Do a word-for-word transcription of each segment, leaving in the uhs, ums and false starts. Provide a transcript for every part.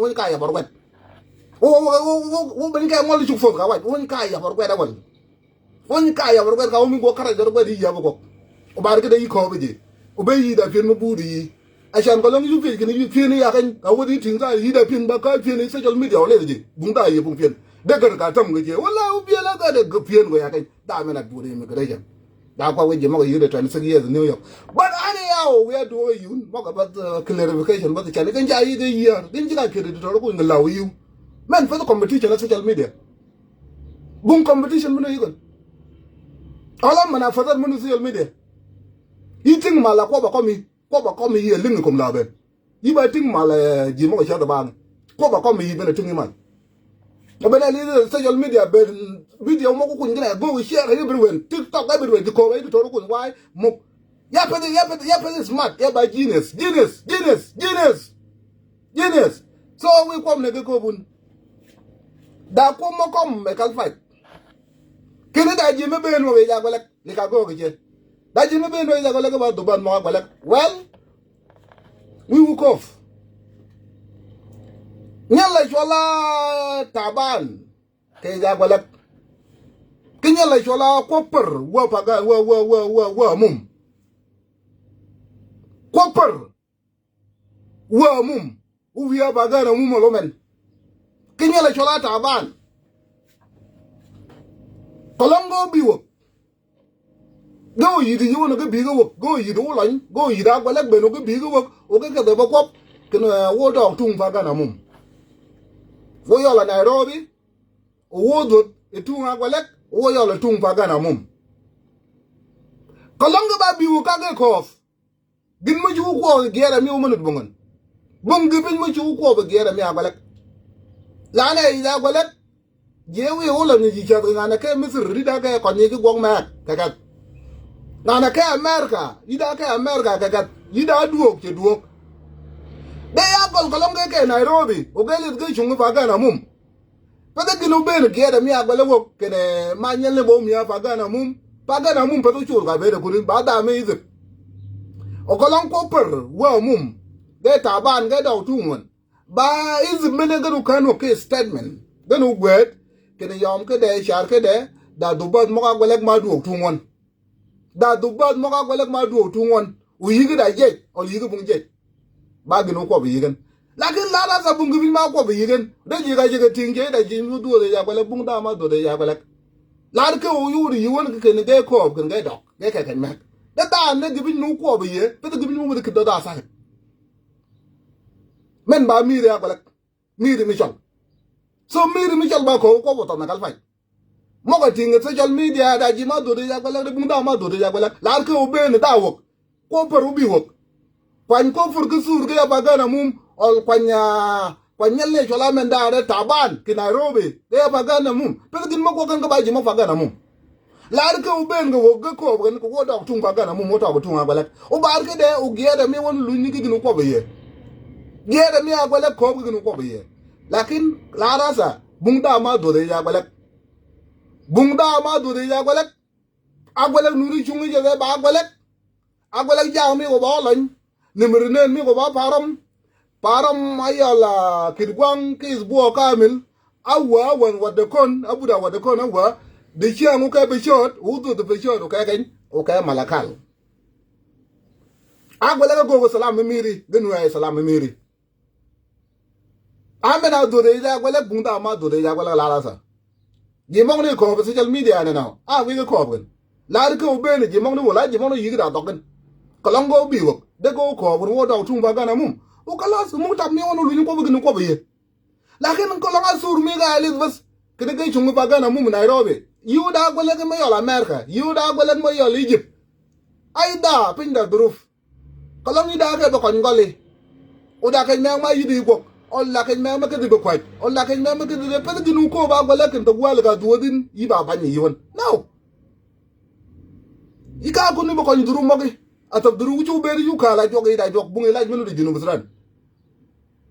Wun ka yabɔr wɛt. Wun ka yabɔr wɛt awal. Wun ka yabɔr wɛt ka wun mi guɔ karɛ jɔr wɛt yi yabɔ gɔk. Wun bar kɛ dee yi kɔɔp ji. Wun bɛ yi da piɛn mi buudi yi. A can kɔlɔŋ yi piɛn kini yi piɛn ya kɛn ka wun yi tiŋ ta yi da piɛn ba ka piɛn yi social media wun lɛ ji. Buŋ da yi buŋ piɛn. Dee gɛr ka tam kɛ jɛ wun la wun piɛn la ka dee gɛ piɛn kɔ ya kɛn. Da mɛn a buudi immigration. Da kua wec jɛ mɔkɔ yi̱ de twenty six years New York. But anyhow, we are doing you mɔkɔ but clarification but cani kɛn ca yi̱ de year din ci ka kiri di tɔrɔ kuny kɛ law yi̱. Mɛn fɛ competition a social media. Buŋ competition mini yi̱ kɔn. Ɔlɔ mɛn a fɛ mini social media. Yi̱ tiŋ mal a kuɔp a kɔmi kuɔp a kɔmi yi̱ a liŋ ikom la ben. Yi ba tiŋ mal ji̱ mɔk cäth baŋ. Kuɔp a kɔm mi yi ben a tiŋ iman. Ɛ ben a li social media ben video mɔk kuny gina go share everywhere TikTok everywhere di kowe di toro kuny wai muk. Ya peth ya peth ya peth smart ya ba genius genius genius genius. Genius. So wi kuɔm ne ke kobun. Da kuɔm mɔk kɔm me kal fight. Kini da ji̱ me ben mɔk ya gwelek li ka go ke je. Da ji̱ me ben mɔk ya gwelek ba duban mɔk gwelek. Well, wi̱i̱ wä kööp. Nyɛl la cuɔl a Taban kɛ Jagualɛk. Kä nyɛl la cuɔl a Kuɔpär wä Pagan wä wä wä wä wä Mum. Kuɔpär wä Mum. Wä wi̱i̱ a Pagan a Mum a lomɛn. Kä nyɛl la cuɔl a Taban. Kɔlɔŋ gɔɔ bi wä. Gɛ wä yi̱t i̱ wä ni kä bi̱i̱ kä wä gɛ wä yi̱t i̱ wä lɔny gɛ wä yi̱t a Gualɛk ben wä kä bi̱i̱ kä wä wä kä kɛ dhɛ bä kuɔp. Kɛn wä dɔɔk tuŋ Pagan a Mum. Wä yɔl a Nairobi. Wä wä dhuɔth i̱ tuŋ a Gualɛk wä yɔl a tuŋ Pagan a Mum. Kɛ lɔŋ kɛ ba bi̱i̱ wä kak kɛ kɔɔth. Gin mi ci wä kuɔɔk i̱ giɛɛr ɛmi wä mi nut buŋän. Buŋ gi piny mi ci wä kuɔɔk i̱ giɛɛr ɛmi a Gualɛk. Lanɛ i̱ a Gualɛk. Jiɛ wi̱i̱ wä lɔ ni ji̱ cäth ŋanɛ kɛ Misir ri̱t akɛ kɔn ni ki guɔ̱k mɛɛk kɛ kɛth. Ŋanɛ kɛ America ri̱t akɛ America kɛ kɛth ri̱t a duɔ̱ɔ̱k cɛ duɔ̱ɔ̱k. Dee ya gɔl kɔlɔŋ kɛ kɛ Nairobi wä gɛ lith kɛ cuŋ i̱ Pagan a Mum. Pethɛ gin wä ben giɛɛt ɛmi a Gualɛk wä kɛnɛ ma nyɛl ni bä wä mi a Pagan a Mum. Pagan a Mum peth wä col ka ben ɛ kuni ba dam i̱ Idhip. Ɔ kɔlɔŋ Kuɔpär wä a Mum. Gɛ Taban gɛ dɔw tuŋ wän. Ba Idhip mɛnɛ gɛn wä kän wä kɛ statement gɛn wä guɛɛt kɛnɛ yɔm kädɛ car kädɛ da dhubath mɔk a Gualɛk ma duɔk tuŋ wän. Da dhubath mɔk a Gualɛk ma duɔk tuŋ wän. Wä yi̱k da jiɛc ɔ yi̱k buŋ jiɛc. Ba gin wä kuɔp yi̱k ɛn. Lakin la rasa buŋ ki bi̱ny ma kuɔp yi̱k ɛn dee ji̱ ka ji̱ kɛ ti̱ŋ jiɛc da ji̱ mi dhuɔth ɛ ya Gualɛk buŋ da ma dhuɔth ɛ ya Gualɛk. Lar kɛ wä yuur yi̱k wän kɛ kɛn gɛ kɔɔp kɛn gɛ dɔk gɛ kɛ kɛn mɛk. Dee daan dee ki bi̱ny mi wä kuɔp yi̱k peth ki bi̱ny mi wä mi dee ki dɔth a sakit. Mɛn ba mi̱i̱r ya Gualɛk. Mi̱i̱r mi cɔl. So mi̱i̱r mi cɔl ba kɔw kɔw tɔn na kal pay. Mɔk a ti̱ŋ social media da ji̱ ma dhot i̱ ya Gualɛk di buŋ da ma dhot i̱ ya Gualɛk lar kɛ wä ben da wäk. Kuɔpär wä bi wäk. Kuany Kuɔpär kä sur kɛ ya Pagan a Mum ɔl kuany a kuany nyɛl ni cɔl a mɛn da rɛ Taban ki Nairobi kɛ ya Pagan a Mum peth gin mɔk wä kɛn kä ba ji̱ mɔk Pagan a Mum. Lar kɛ wä ben kɛ wä gɛ kɔɔp kɛn kɛ wä dɔk tuŋ Pagan a Mum wä tɔk tuŋ a Gualɛk wä bar kɛ dɛ wä giɛɛt ɛmi wä luny ni kɛ gin wä kuɔp i̱ yɛ. Giɛɛt ɛmi a Gualɛk kɔɔp kɛ gin wä kuɔp i̱ yɛ. Lakin lar rasa buŋ da ma dhuɔth i̱ ya Gualɛk. Buŋ da ma dhuɔth i̱ ya Gualɛk. A Gualɛk nuri cuŋ i̱ jɛ bɛ ba Gualɛk. A Gualɛk jaak mi wä ba wä lɔny. Nimri nen mi kɔ ba parɔm. Parɔm a yɔl a kit guaŋ ki is buɔ kamil. A wä a wän wä dee kɔn a but a wä dee kɔn a wä. Dee ciaŋ wä kɛ bi cɔɔt wä dhuth bi cɔɔt wä kɛ kɛny wä kɛ Malakal. A Gualɛk a go̱o̱k salam mi miri gɛ nuɛ salam mi miri. A mɛn a dhuth i̱ ja Gualɛk buŋ da ma dhuth i̱ ja Gualɛk la rasa. Ji̱ mɔŋ ni kɔɔp social media ni nɔ a wi̱i̱ kɛ kɔɔp kɛn. Lar kɛ wä ben ji̱ mɔŋ ni wä la ji̱ mɔŋ ni yi̱k da dhɔk kɛn. Kɛ lɔŋ gɔw bi wäk dee gɔw kɔɔp kɛn wä dɔk tuŋ Pagan a Mum. Wä kɛ las muk tap mi wä ni luny kuɔp kɛn kuɔp yɛ. Lakin kɛ lɔŋ a sur mi ka a lith bäth kɛn kɛ cuŋ Pagan a Mum Nairobi. Yiw da Gualɛk mɛ yɔl America yiw da Gualɛk mɛ yɔl Egypt. Ay da piny da dhuruf. Kɛ lɔŋ i̱ da̱a̱ kɛ bɛ kɔny gɔli. Ɔ da̱a̱ kɛc mɛɛk ma yi̱t i̱ guɔk ɔ la kɛc mɛɛk ma käthi bɛ kua̱c ɔ la kɛc mɛɛk ma käthi bɛ peth gin wä ko̱o̱p a Gualɛk kɛn thok wäl ka dhuɔ̱ɔ̱th in i̱ ba ba̱ny i̱ wän. Nau. I̱ ka kun i̱ bɛ kɔny dhuru mɔki. A thok dhuru wi̱c wä ben i̱ yuk ka̱a̱l a juɔk i̱ da juɔk buŋ i̱ lac mɛn wä di Junub Sudan.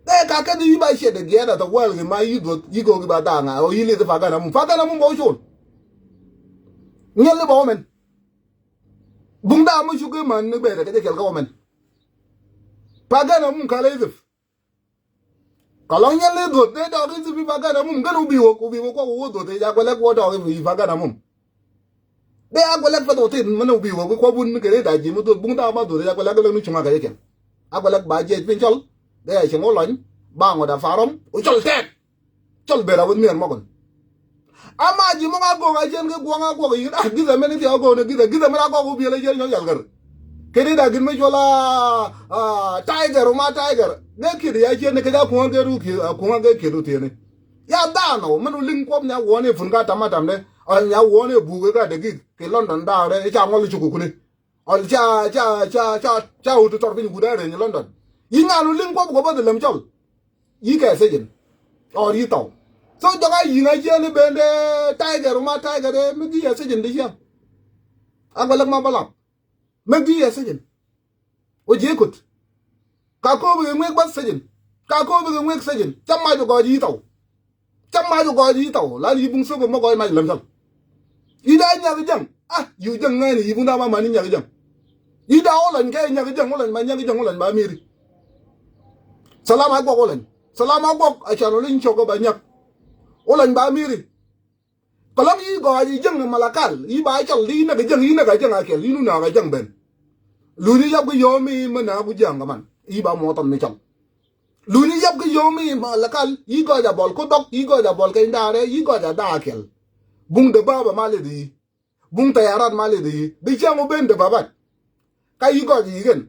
Dee ka käthi i̱ ba ciɛt i̱ giɛɛt a thok wäl kɛ ma yi̱t dhuɔ̱th i̱ ko̱o̱k i̱ ba da̱a̱ŋ a ɔ yi̱ li̱th i̱ Pagan a Mum Pagan a Mum bɛ wä col. Nyɛl i̱ bɛ wä mɛn. Buŋ da mi cuk i̱ män ni bɛɛr kɛ jɛ kɛl kä wä mɛn. Pagan a Mum kalɛ Idhip. Kɛ lɔŋ nyɛl ni dhuɔth dee dɔɔk i̱ thi̱n i̱ Pagan amum kɛn wä bi wä wä dhuɔth i̱ Aguɛlɛk wä dɔɔk i̱ Pagan amum. Dee Aguɛlɛk pɛth wä thin mɛn wä bi wä kuɔp wun kɛ dee da̱c ji̱ mi dhuɔth buŋ da̱a̱ ma dhuɔth i̱ Aguɛlɛk lɛ ni cuŋ a kɛ jɛ kɛn. Aguɛlɛk ba jiɛc piny cɔl dee a cieŋ wä lɔny ba ŋuɔ̱t a Fa̱a̱ Rɔm wä cɔl tɛɛk. Cɔl ben a wä miɛn mɔkɔn. Ama ji̱ mɔk a gok a cien kɛ guɔŋ a guɔk yi̱n a githɛ mɛn i̱ thiaw a gok ni githɛ githɛ mɛn a gɔk wä biɛl a cien nyɔk yal gär. Kɛ ni da̱k in mi cuɔl a Tiger ma Tiger dee kiɛt ya cien ni kɛ ja kuɔŋ kɛ ru kiɛt a kuɔŋ kɛ kiɛt ru thieni. Ya dhanɔ mɛn wä liŋ kuɔp nya wuɔ̱n i̱ pun ka tamatam dɛ ɔl nya wuɔ̱n i̱ buk i̱ ka dägik kɛ London da̱a̱k dɛ i̱ ca ŋɔl i̱ cuk kukuni. Ɔl ca ca ca ca ca wut tɔr piny wut a reny London. Yi ŋa̱n wä liŋ kuɔp kɔ bä dhi lɛm cɔl. Yi kɛ sijin. Ɔr yi thɔw. So jɔk a yi̱n a jiɛn i̱ ben dee Tiger ma Tiger dee mi gi̱i̱ a sijin di ciaŋ. Aguɛlɛk ma bä lap. Mi gi̱i̱ a sijin. Wä ji̱ kut. Ka ko̱o̱p i̱ kɛ ŋuek bä sijin. Ka ko̱o̱p i̱ kɛ ŋuek sijin. Ca mac i̱ gɔɔc yi thɔw. Ca mac i̱ gɔɔc yi thɔw. Lan yi buŋ thop i̱ mɔ gɔɔc mac lɛm cɔl. Yi daa nyak jäŋ. Ah, yi jäŋ ŋäni yi buŋ daa ma mani nyak jäŋ. Yi daa wä lɔny kɛ nyak jäŋ wä lɔny ma nyak jäŋ wä lɔny ba miri. Salam a guɔk wä lɔny. Salam a guɔk a can wä liny cɔk ba nyak. Wä lɔny ba miri. Kɛ lɔŋ yi gɔɔc yi jäŋ ni Malakal yi ba cɔl yi näk jäŋ yi näk a jäŋ a kɛl yi nu naak a jäŋ ben. Luni yap kä yom mi mi naak ku jäŋ kɛ man yi ba muɔth thɔn mi cɔl. Luni yap kä yom mi Malakal yi gɔɔc a bɔl ku dhɔk yi gɔɔc a bɔl kɛ ndaarɛ yi gɔɔc a daa kɛl. Buŋ dee baba ma leth yi. Buŋ tayarat ma leth yi di cäŋ wä ben dee babat. Ka yi gɔɔc yi kɛn.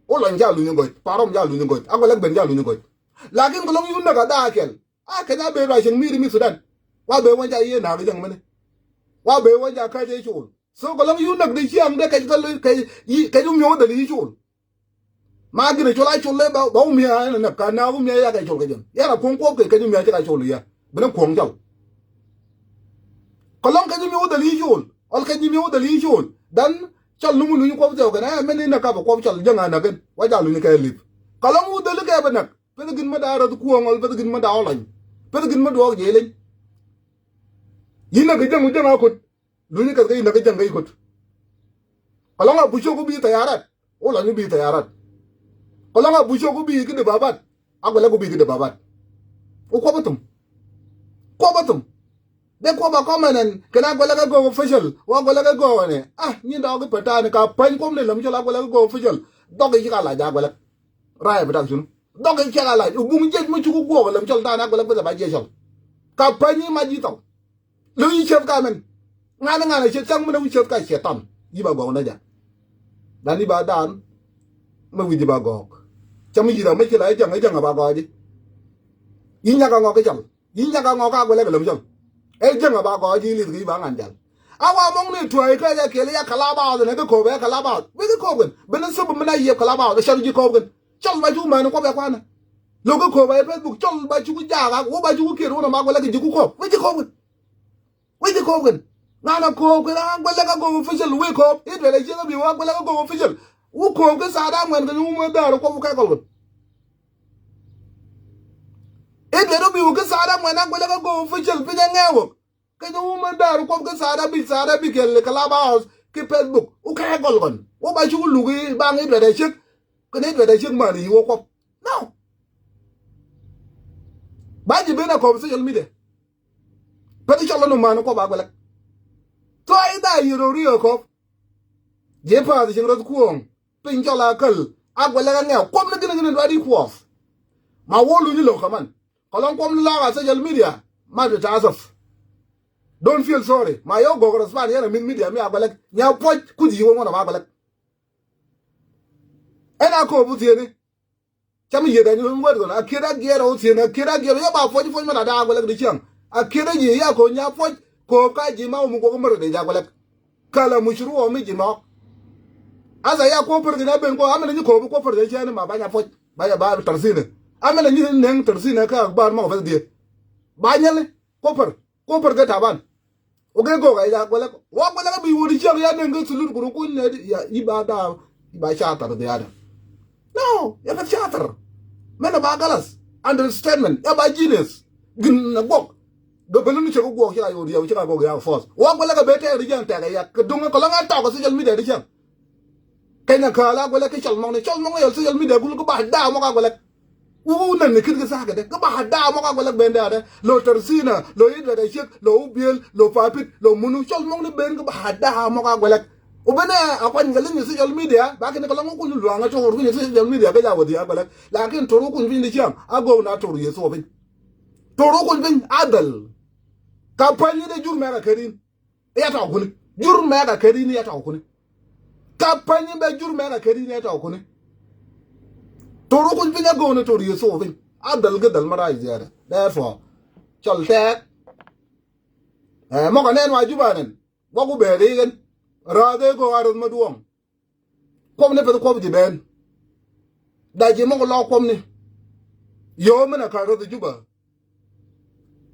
Wä lɔny ca luny gɔc Fa̱a̱ Rɔm ca luny gɔc Aguɛlɛk ben ca luny gɔc. Lakin kɛ lɔŋ yi wä näk a daa kɛl. A kɛn a ben ruac cieŋ mi̱i̱t mi Sudan. Wa ben wän ca yiëë na̱a̱k jäŋ mini. Wa ben wän ca käc ëë col. So kɛ lɔŋ yun näk di ciaŋ dee kɛc kɛ yi kɛc wä miɔ̱k dhäl yi col. Ma gin a col a col lɛ ba wä mia̱a̱ ɛn a näk ka na̱a̱k wä mia̱a̱ ya kɛ col kɛ jɛn. Yɛn a kuɔ̱ŋ kuɔp kɛ kɛc wä mia̱a̱ ci ka col ya. Bi ni kuɔ̱ŋ cal. Kɛ lɔŋ kɛc wä miɔ̱k dhäl yi col. Ɔl kɛc wä miɔ̱k dhäl yi col. Dan cɔl numu luny kuɔp thiɔk kɛn ɛ mɛn in a kap a kuɔp cɔl jäŋ a näk in. Wa ca luny kɛ lip. Kɛ lɔŋ wä dhäl kɛ bɛ näk. Peth gin mi da rɔth kuɔŋ ɔl peth gin mi da ɔlɔny. Peth gin mi duɔɔk jiɛc leny. Yi näk jäŋ ku jäŋ a kot. Luny kɛth kä yi näk jäŋ kä yi kot. Kɛ lɔŋ a bucok ku bi thayarat. Wä lɔny ku bi thayarat. Kɛ lɔŋ a bucok ku bi ki di babat. Aguɛlɛk ku bi ki di babat. Ku kuɔp a thum. Kuɔp a thum. Dee kuɔp a kɔmɛnɛn kɛn Aguɛlɛk a gɔw official wä Aguɛlɛk a gɔw ɛnɛ. Ah nyin dɔɔk i̱ pɛtani ka päny kuɔp ni läm cɔl Aguɛlɛk a gɔw official. Dhɔk i̱ ci ka lac Aguɛlɛk. Raayɛ bi tak cun. Dhɔk i̱ ciɛk a lac i̱ buŋ jiɛc mi cuk i̱ guɔɔk lɛm cɔl tha̱a̱n Aguɛlɛk beth ɛ ba jiɛc cɔl. Ka päny i̱ mac ji̱ thɔw. Lo̱k i̱ ciɛth ka mɛn. Ŋa̱n i̱ ŋa̱n ɛ ciɛth cäŋ min ɛ wi̱c ciɛth ka ciɛth tɔn. I̱ ba gɔɔk nɛ ja̱. Dan i̱ ba daan. Mɛ wi̱c i̱ ba gɔɔk. Cä mi yi̱th a mi ci la i̱ jäŋ i̱ jäŋ a ba gɔɔk ji̱. I̱ nyak a ŋɔk i̱ cɔl. Yi nyak a ŋɔk a Aguɛlɛk lɛm cɔl. Ɛ jäŋ a ba gɔɔc yi lith kɛ yi ba ŋa̱n jal. A wa mɔŋ ni tuäi kä jɛ kiɛl ya Clubhouse nɛ kä ko̱o̱p ɛ Clubhouse. Wek kä ko̱o̱p kɛn. Bi ni thop mi na yiëp Clubhouse. Cɔl ji̱ ko̱o̱p kɛn. Cɔl ba cuk män kuɔp ɛ kuanɛ. Lo̱k kä ko̱o̱p ɛ Facebook. Cɔl ba cuk jaak a wä ba cuk kiɛt wä nɔ ma Aguɛlɛk ji̱ ku ko̱o̱p. Wek ji̱ ko̱o̱p kɛn. Wek ji̱ ko̱o̱p kɛn. Ŋa̱n a ko̱o̱p kɛn a Aguɛlɛk a go̱o̱p official wek ko̱o̱p. It bɛ lɛ ciek a bi wä Aguɛlɛk a go̱o̱p official. Wä ko̱o̱p kä saada ŋuɛn kɛn wä mɛ dhäär kuɔp wä kɛ gɔl kɛn. It bɛ rɔ bi wä kä saada ŋuɛn Aguɛlɛk a go̱o̱p official piny a ŋɛɛ wä. Kɛ jɛ wä mɛ da̱a̱r kuɔp kä saada bi saada bi kɛl Clubhouse ki Facebook wä kɛ gɔl kɔn wä ba cuk luk i̱ baŋ i̱ duɛt ɛ ciek. Kɛn i̱ duɛt ɛ ciek man i̱ wä kuɔp. No. Ba ji̱ ben a kɔp social media. Pɛth i̱ cɔl lɔ ni man kuɔp Aguɛlɛk. Thua i̱ da̱a̱ yiëë rɔ ri ɛ kɔp. Ji̱ pa̱a̱th cieŋ rɔth kuɔ̱ɔ̱ŋ. Piny cɔl a käl Aguɛlɛk a ŋɛ̈w kuɔp ni gini gini duat i̱ kuɔth. Ma wä luny i̱ lo̱k kɛ man. Kɛ lɔŋ kuɔm ni lɔk a social media. Ma ti ta̱a̱ thop. Don't feel sorry. Ma yɛ wä gɔk respond yɛn a mith media mi Aguɛlɛk. Nya puɔc kuth yi̱ wä ŋuɔ̱t a ma Aguɛlɛk. Ɛn a ko̱o̱p wä thieni. Cam yieth ɛn wet kɔn a kiet a giɛɛr a wä thieni a kiet a giɛɛr yɛ ba puɔc puɔc mɛn a da̱a̱ Aguɛlɛk di ciaŋ. A kiet a yieth ya ko̱o̱p nya puɔc ko̱o̱p ka ji̱ ma wä mi guɔk mär di ja Aguɛlɛk. Kala mushuru wä mi ji̱ nɔɔk. Asa ya kuɔp pär kɛ nya ben kuɔp amɛn a nyi ko̱o̱p kuɔp pär kɛ ciaŋ ni ma ba nya puɔc ba nya ba tɛr thi̱n. Amɛn a nyi neŋ tɛr thi̱n kä akbar ma wä pɛth diɛ. Ba nyɛli kuɔp pär. Kuɔp pär kɛ Taban. Wä kɛ gɔk a i̱ Aguɛlɛk wä Aguɛlɛk a bi wä di ciaŋ ya neŋ kɛ thulut kuru kun nɛ di ya i̱ ba da̱a̱ i̱ ba cathar di ada. No, ya kɛ cathar. Mɛn a ba galas understatement ya ba genius. Gin na guɔk. Gɛ bä luni cɛ kɛ guɔk cɛ ka yod ya cɛ ka gɔk ya force wä Aguɛlɛk a bɛ tɛk di ciaŋ tɛk a ya kɛ duŋ kɛ lɔŋ a tɔk kɛ social media di ciaŋ. Kenya kääl Aguɛlɛk kɛ cɔl mɔkni cɔl mɔkni yɛl social media gul kɛ ba da̱a̱ mɔk Aguɛlɛk. Wu nɛn ni kit kɛ tha̱a̱kɛ dɛ kä ba hadaa mɔ ka guɛlɛk ben dɛ adɛ. Lo tɛrthina, lo idrɛt a ciek, lo ubiël, lo papit, lo munu, cɔl mɔk ni ben kä ba hadaa mɔ ka guɛlɛk. Wu ben ɛ a kuany kɛ liŋ ni social media, ba kɛn kɛ lɔŋ wä kuny luaŋ a tor wä kuny ni social media kɛ ja wä dhia guɛlɛk. Lakin tor wä kuny piny di ciaŋ a go̱o̱k na tor yɛ thuɔpiny. Tor wä kuny piny a dhɛl. Ka pany ni dee jur mɛk a kɛ rin. I̱ ya tɔk kuni. Jur mɛk a kɛ rin i̱ ya tɔk kuni. Ka pany in bɛ jur mɛk a kɛ rin i̱ ya tɔk kuni. Tor wä kuny piny a go̱o̱k ni tor yɛ thuɔpiny. A dhɛl kɛ dhɛl ma rac dhiaadɛ. Therefore, cɔl tɛɛk. Ɛ mɔk a nɛn wa Juba nɛn. Guaku bɛ ri kɛn. Rath ɛ go̱o̱k a rɛth ma duɔ̱ŋ. Kuɔpni peth kuɔp ji̱ ben. Da ji̱ mɔk lɔk kuɔpni. Yio̱o̱ min a kal rɛth Juba.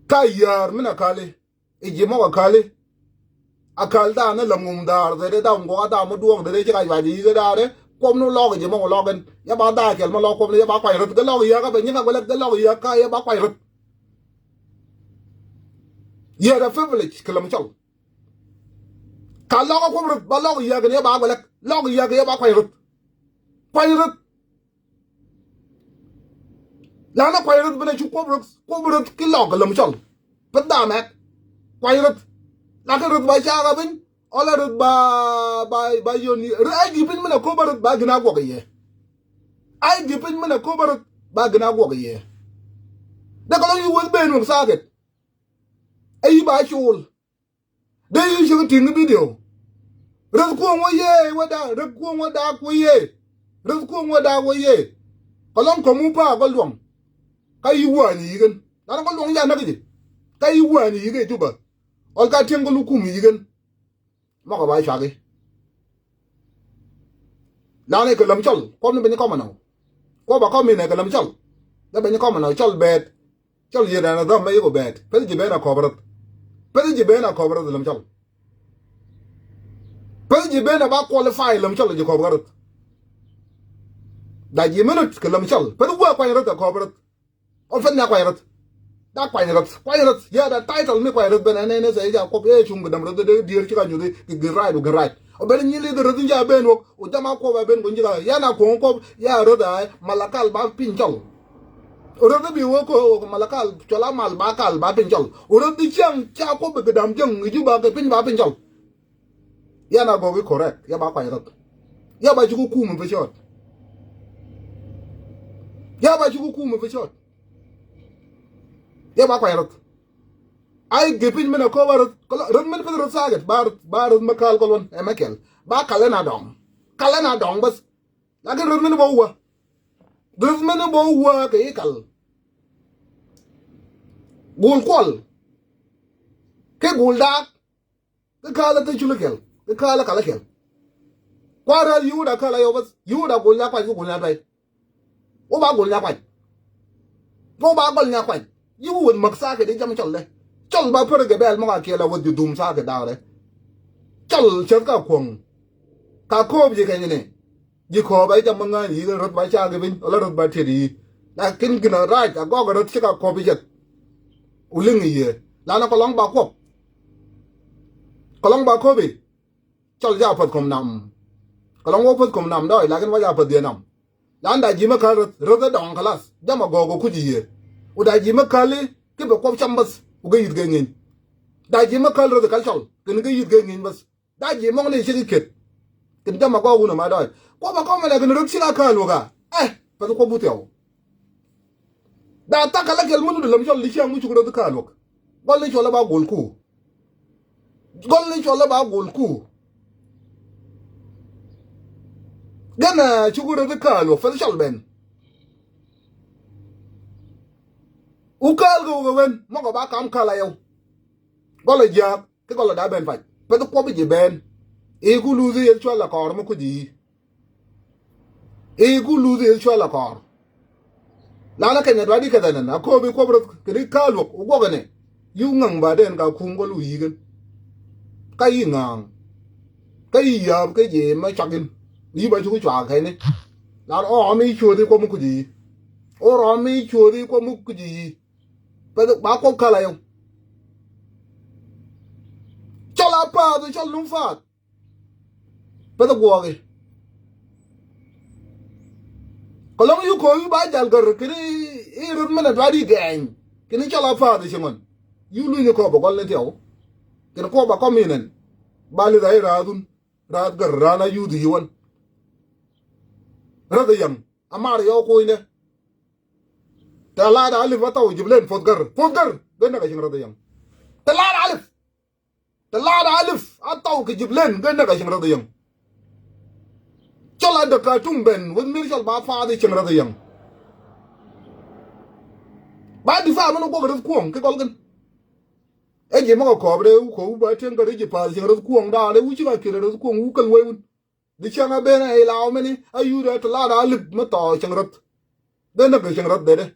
Ka yäär min a kali. I̱ ji̱ mɔk a kali. A kal da̱a̱n ni läm ŋum da̱a̱r dhɛri da̱a̱n guɔk a da̱a̱n mi duɔ̱ɔ̱k dhɛri ci ka yuac i̱ yi̱k da̱a̱ri. Kuɔpni lɔk i̱ ji̱ mɔk lɔk in. Ya ba da̱a̱ kɛl mi lɔk kuɔpni ya ba kuany rɛth. Gɛ lɔk i̱ yäk a bɛ nyiŋ a guɛlɛk gɛ lɔk i̱ yäk ka ya ba kuany rɛth. Yɛt a privilege kɛ läm cɔl. Ka lɔk a kuɔp rɛth ba lɔk i̱ yäk in ya ba guɛlɛk. Lɔk i̱ yäk in ya ba kuany rɛth. Kuany rɛth. Lanɛ kuany rɛth ben a cu kuɔp rɛth, kuɔp rɛth ki lɔk kɛ läm cɔl. Peth dhamɛk. Kuany rɛth. Lakin rɛth ba cak a piny. Ɔlɛ rɛth ba, ba, ba yoni. Rɛth a ji̱ piny min a ko̱p a rɛth ba gin a guɔk i̱ yɛ. A ji̱ piny min a ko̱p a rɛth ba gin a guɔk i̱ yɛ. Dee kɛ lɔŋ yi weth ben wek thaket. Ɛ yi ba col. Dee yi cik tiŋ video. Reth kuɔŋ wä yee wä dak, reth kuɔŋ wä dak wä yee. Reth kuɔŋ wä dak wä yee. Kɛ lɔŋ kɔmu pa gɔl duɔŋ. Ka yi wäni yikɛn. Lan gɔl duɔŋ ja näk ji̱. Ka yi wäni yikɛ Juba. Ɔl ka tieŋ gɔl kum yikɛn. Mɔkɔ ba cuaki. Lan kɛ läm cɔl. Kuɔm ni ben kɔmɛ nɔ. Kuɔm ba kɔm inɛ kɛ läm cɔl. Dee ben kɔmɛ nɔ cɔl bɛɛt. Cɔl yiëë dan a dhɔm mɛ yik obɛɛt. Peth ji̱ ben a kɔp rɛth. Peth ji̱ ben a kɔp rɛth läm cɔl. Peth ji̱ ben a ba qualify läm cɔl ji̱ kɔp rɛth. Da ji̱ minut kɛ läm cɔl. Peth wä kuany rɛth a kɔp rɛth. Ɔ peth ni a kuany rɛth. Da kuany rɛth. Kuany rɛth. Yɛ da title mi kuany rɛth ben a nɛn ɛ sɛ ja kuɔp ɛ cuŋ kɛ däm rɛth dee dier ci ka nyuthi kɛ gin rac wä gin rac. Ɔ ben nyi lith reth in ca ben wok. Ɔ jam a kuɔp a ben kuɔny ji̱ ka yan a kuɔŋ kuɔp ya reth a Malakal ba piny cɔl. Ɔ reth bi wok kɛ Malakal cɔl a mal ba kal ba piny cɔl. Ɔ reth di ciaŋ ca kuɔp kɛ dam jiäŋ i̱ Juba kɛ piny ba piny cɔl. Yan a gɔk i̱ correct ya ba kuany reth. Ya ba ci ku kum i̱ pecɔt. Ya ba ci ku kum i̱ pecɔt. Ya ba kuany reth. Ay gɛ piny min a köp a röth, röth min pith röth thaket, ba röth, ba röth mi kal kɔl wän ɛ mɛ kɛl. Ba kal ɛn a dɔŋ. Kal ɛn a dɔŋ bäth. Lakin röth min bä wä. Röth min bä wä kɛ i̱ kal. Gul kuɔl. Kɛ gul daak. Kɛ kal ɛ thil cul kɛl. Kɛ kal ɛ kal kɛl. Kua̱r rɛl yiwut a kal a yɔw bäth. Yiwut a gul nya kuac kɛ gul nya tuay. Wä ba gol nya kuany. Wä ba gol nya kuany. Yi wä weth mäk thaket i̱ jam cɔl dɛ. Cɔl ba pär kɛ bɛl mɔ ka kiɛl a weth ji̱ dhum thaket da̱a̱k dɛ. Cɔl cäth ka kuɔ̱ŋ. Ka kööp ji̱ kɛnyni. Ji̱ kööp a i̱ jam ma ŋa̱a̱ny yi̱ kɛn röth ba cak i̱ piny wala röth ba tiet yi̱. Lakin gin a rac a gɔk a röth ci ka kööp i̱ cɛth. Wä liŋ i̱ yiëë. Lanɛ kɔlɔŋ ba kuɔp. Kɔlɔŋ ba kööp i̱. Cɔl ja päth kɔm nam. Kɔlɔŋ wä päth kɔm nam dɔɔc lakin wä ja päth dhiee nam. Lan da ji̱ mi käl röth, röth ɛ dɔŋ kɛ lath. Jam a gɔɔk ɛ kuc i̱ yiëë. Ku da ji̱ mi käl i̱ ki bɛ kuɔp cam bäth. Ku gɛ yi̱th gɛ ŋi̱ny. Da ji̱ mi käl röth i̱ käl cɔl. Kɛn gɛ yi̱th gɛ ŋi̱ny bäth. Da ji̱ mɔŋ ni cik i̱ kiet. Kɛn jam a gɔɔk wun ɛ ma dɔɔc. Kuɔp a kɔmɛ lɛ kɛn röth cik a käl wä ka. Ɛ, päth kuɔp wut thiaw. Da thak kɛ lä kɛl mi nut lɛm cɔl di ciaŋ mi cuk röth i̱ käl wä. Gɔl ni cɔl ɛ ba gol ku. Gɔl ni cɔl ɛ ba gol ku. Gɛn a cuk röth i̱ käl wä päth cɔl ben. Wu käl kɛ wä kɛ wen mɔkɔ ba kam käl a yɛw. Gɔl ɛ jiääk. Kä gɔl ɛ da ben pac päth kuɔp i̱ ji̱ ben. I̱ ku luth i̱ yeth cual a kɔɔr mi kuc i̱. I̱ ku luth i̱ yeth cual a kɔɔr. Lanɛ kɛnyɛ dua̱r di kɛ dhɛnɛn a kööp i̱ kuɔp röth kɛ di ka̱a̱l luɔk wä guɔk ɛnɛ. Yiw ŋa̱ŋ ba den ka kum gɔl wi̱i̱ kɛn. Ka yi̱ ŋa̱a̱ŋ. Kä yi̱ yääp kä ji̱ mɛ cuak in. Yi̱ ba cuk cuaak kɛn ni. Lan ɔ mi cuɔth i̱ kuɔp mi kuc i̱. Ɔ rɔ mi cuɔth i̱ kuɔp mi kuc i̱. Päth ba kuɔp käl a yɛw. Cɔl a pa̱a̱th cɔl num pa̱a̱th. Päth guɔɔk i̱. Kɛ lɔŋ yu kɔ yu ba jal gär kini i rut mɛnɛ duat i gɛɛny. Kini cɔl a path i ci ŋuan. Yu luny i kɔ bɛ gɔl ni tiɛw. Kini kɔ ba kɔm inɛn. Ba lith a i raath wun. Raath gär raan a yuth i wan. Räth i yäŋ. A mar yɔw kuɔ̱nydɛ. Tɛ laat alip a thaw jiblen puɔth gär. Puɔth gär. Gän nɛ kɛ cieŋ räth i yäŋ. Tɛ laat alip. Tɛ laat alip a thaw kɛ jiblen gän nɛ kɛ cieŋ räth i yäŋ. Cɔl a däk Katum ben weth mir cɔl ba path i cieŋ räth i yäŋ. Ba difa mɛn wä guɔk räth kuɔ̱ŋ ki gɔl gän. Ɛ ji̱ mɔk a kɔɔp rɛ wä kɔɔp wä ba tieŋ gär ɛ ji̱ path cieŋ räth kuɔ̱ŋ daal ɛ wä ci ka kiɛt räth kuɔ̱ŋ wä käl wee wun. Di cäŋ a ben a ilaw mini a yut a tɛ laat alip mi thɔɔ cäŋ räth. Dee näk kɛ cäŋ räth dee dee.